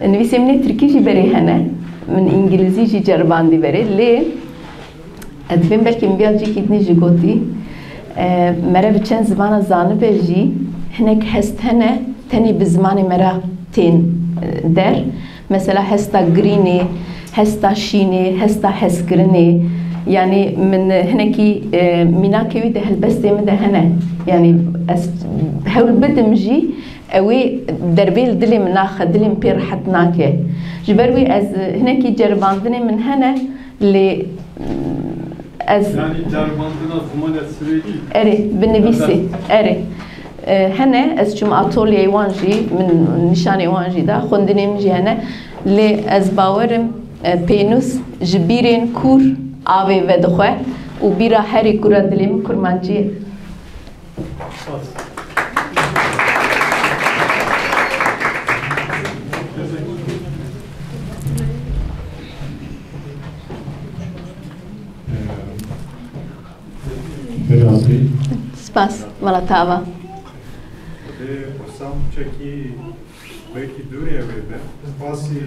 nivîsê min ê tirkî jî berê hene. Min îngilîzî jî ceribandî berê. Lê Ez dibêm belkî min viya cihekî dinê jî gotî, e, mere bi çend zimana zanibe jî hinek hest hene, tenê bi zimanê me re tên, e, der. Mesela hesta girînê, hesta şînê, hesta hezkirinê. Yanî min hinekî, e, mînakê wî di helbestê min de hene. Yanî ez hewl bidim jî, ew ê derbê li dilê min naxe, dilê min pê rehet nake. Ji ber wî ez, e, hinekî ceribandinê min hene, lê, mm, ez Yanî ceribandina zimanê Swêdî. Erê, bi nivîsê. Erê. E, hene, ez çûm atolyeyê wan jî, min nîşanê wan jî da, xwendinê min jî hene. Lê ez bawerim, e, pênûs ji bîrên kûr avê vedixwe û bîra herî kûra dilê min kurmancî ye. Spas, mala te ava. Ê, Hussam çekî belkî dûrê ew ê be. Spasî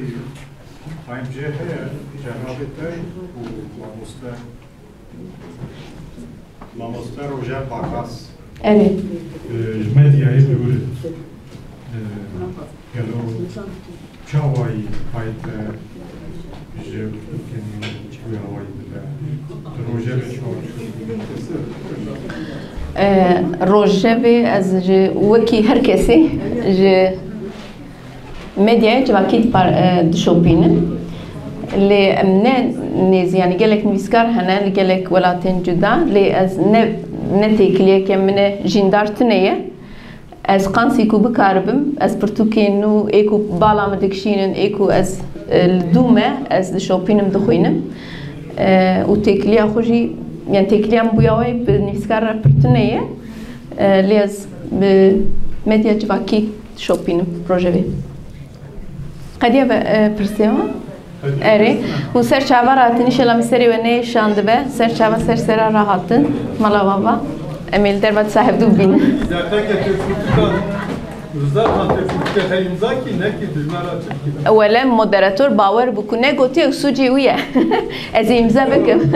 A M C heye, cenabê te û mamoste, mamoste Rojer Barras. Erê. Ê, ji medyayê dûr in. Ê, gelo çawayî hayte ji Tirkiyeyê çi awayî dibe? Tu rojevê çawa çûyî? Ê, rojevê ez ji wekî her kesê ji medyayê civakî dipar-, ê, dişopînim. Lê em ne nêzî, yanî gelek nivîskar hene li gelek welatên cuda, lê ez ne, ne têkiliyeke min e, jîndar tune ye. Ez qansî ku bikaribim, ez pirtûkên nû ê ku bala min dikişînin, ê ku ez, e, li dû me, ez dişopînim, dixwînim. E, û têkiliya xwe jî, yani têkiliya min bûya wê bi nivîskar re pir tune ye. E, lê ez bi medya civakî dişopînim rojevê. Qediya ve, e, pirsiya. Erê. Hûn ser çava rahatin, înşallah min serê we neyê şandibe. Ser çava ser sera rahatin. Mala we ava. Em ê li derva disa hevdû bibînin. Derteke têfûtika, zaten têfûtika xey imza kî, ne kî dijmara Tirkî. Wele moderator bawer bû ku negotiye û sûcê wî ye. Ez ê îmza bikim.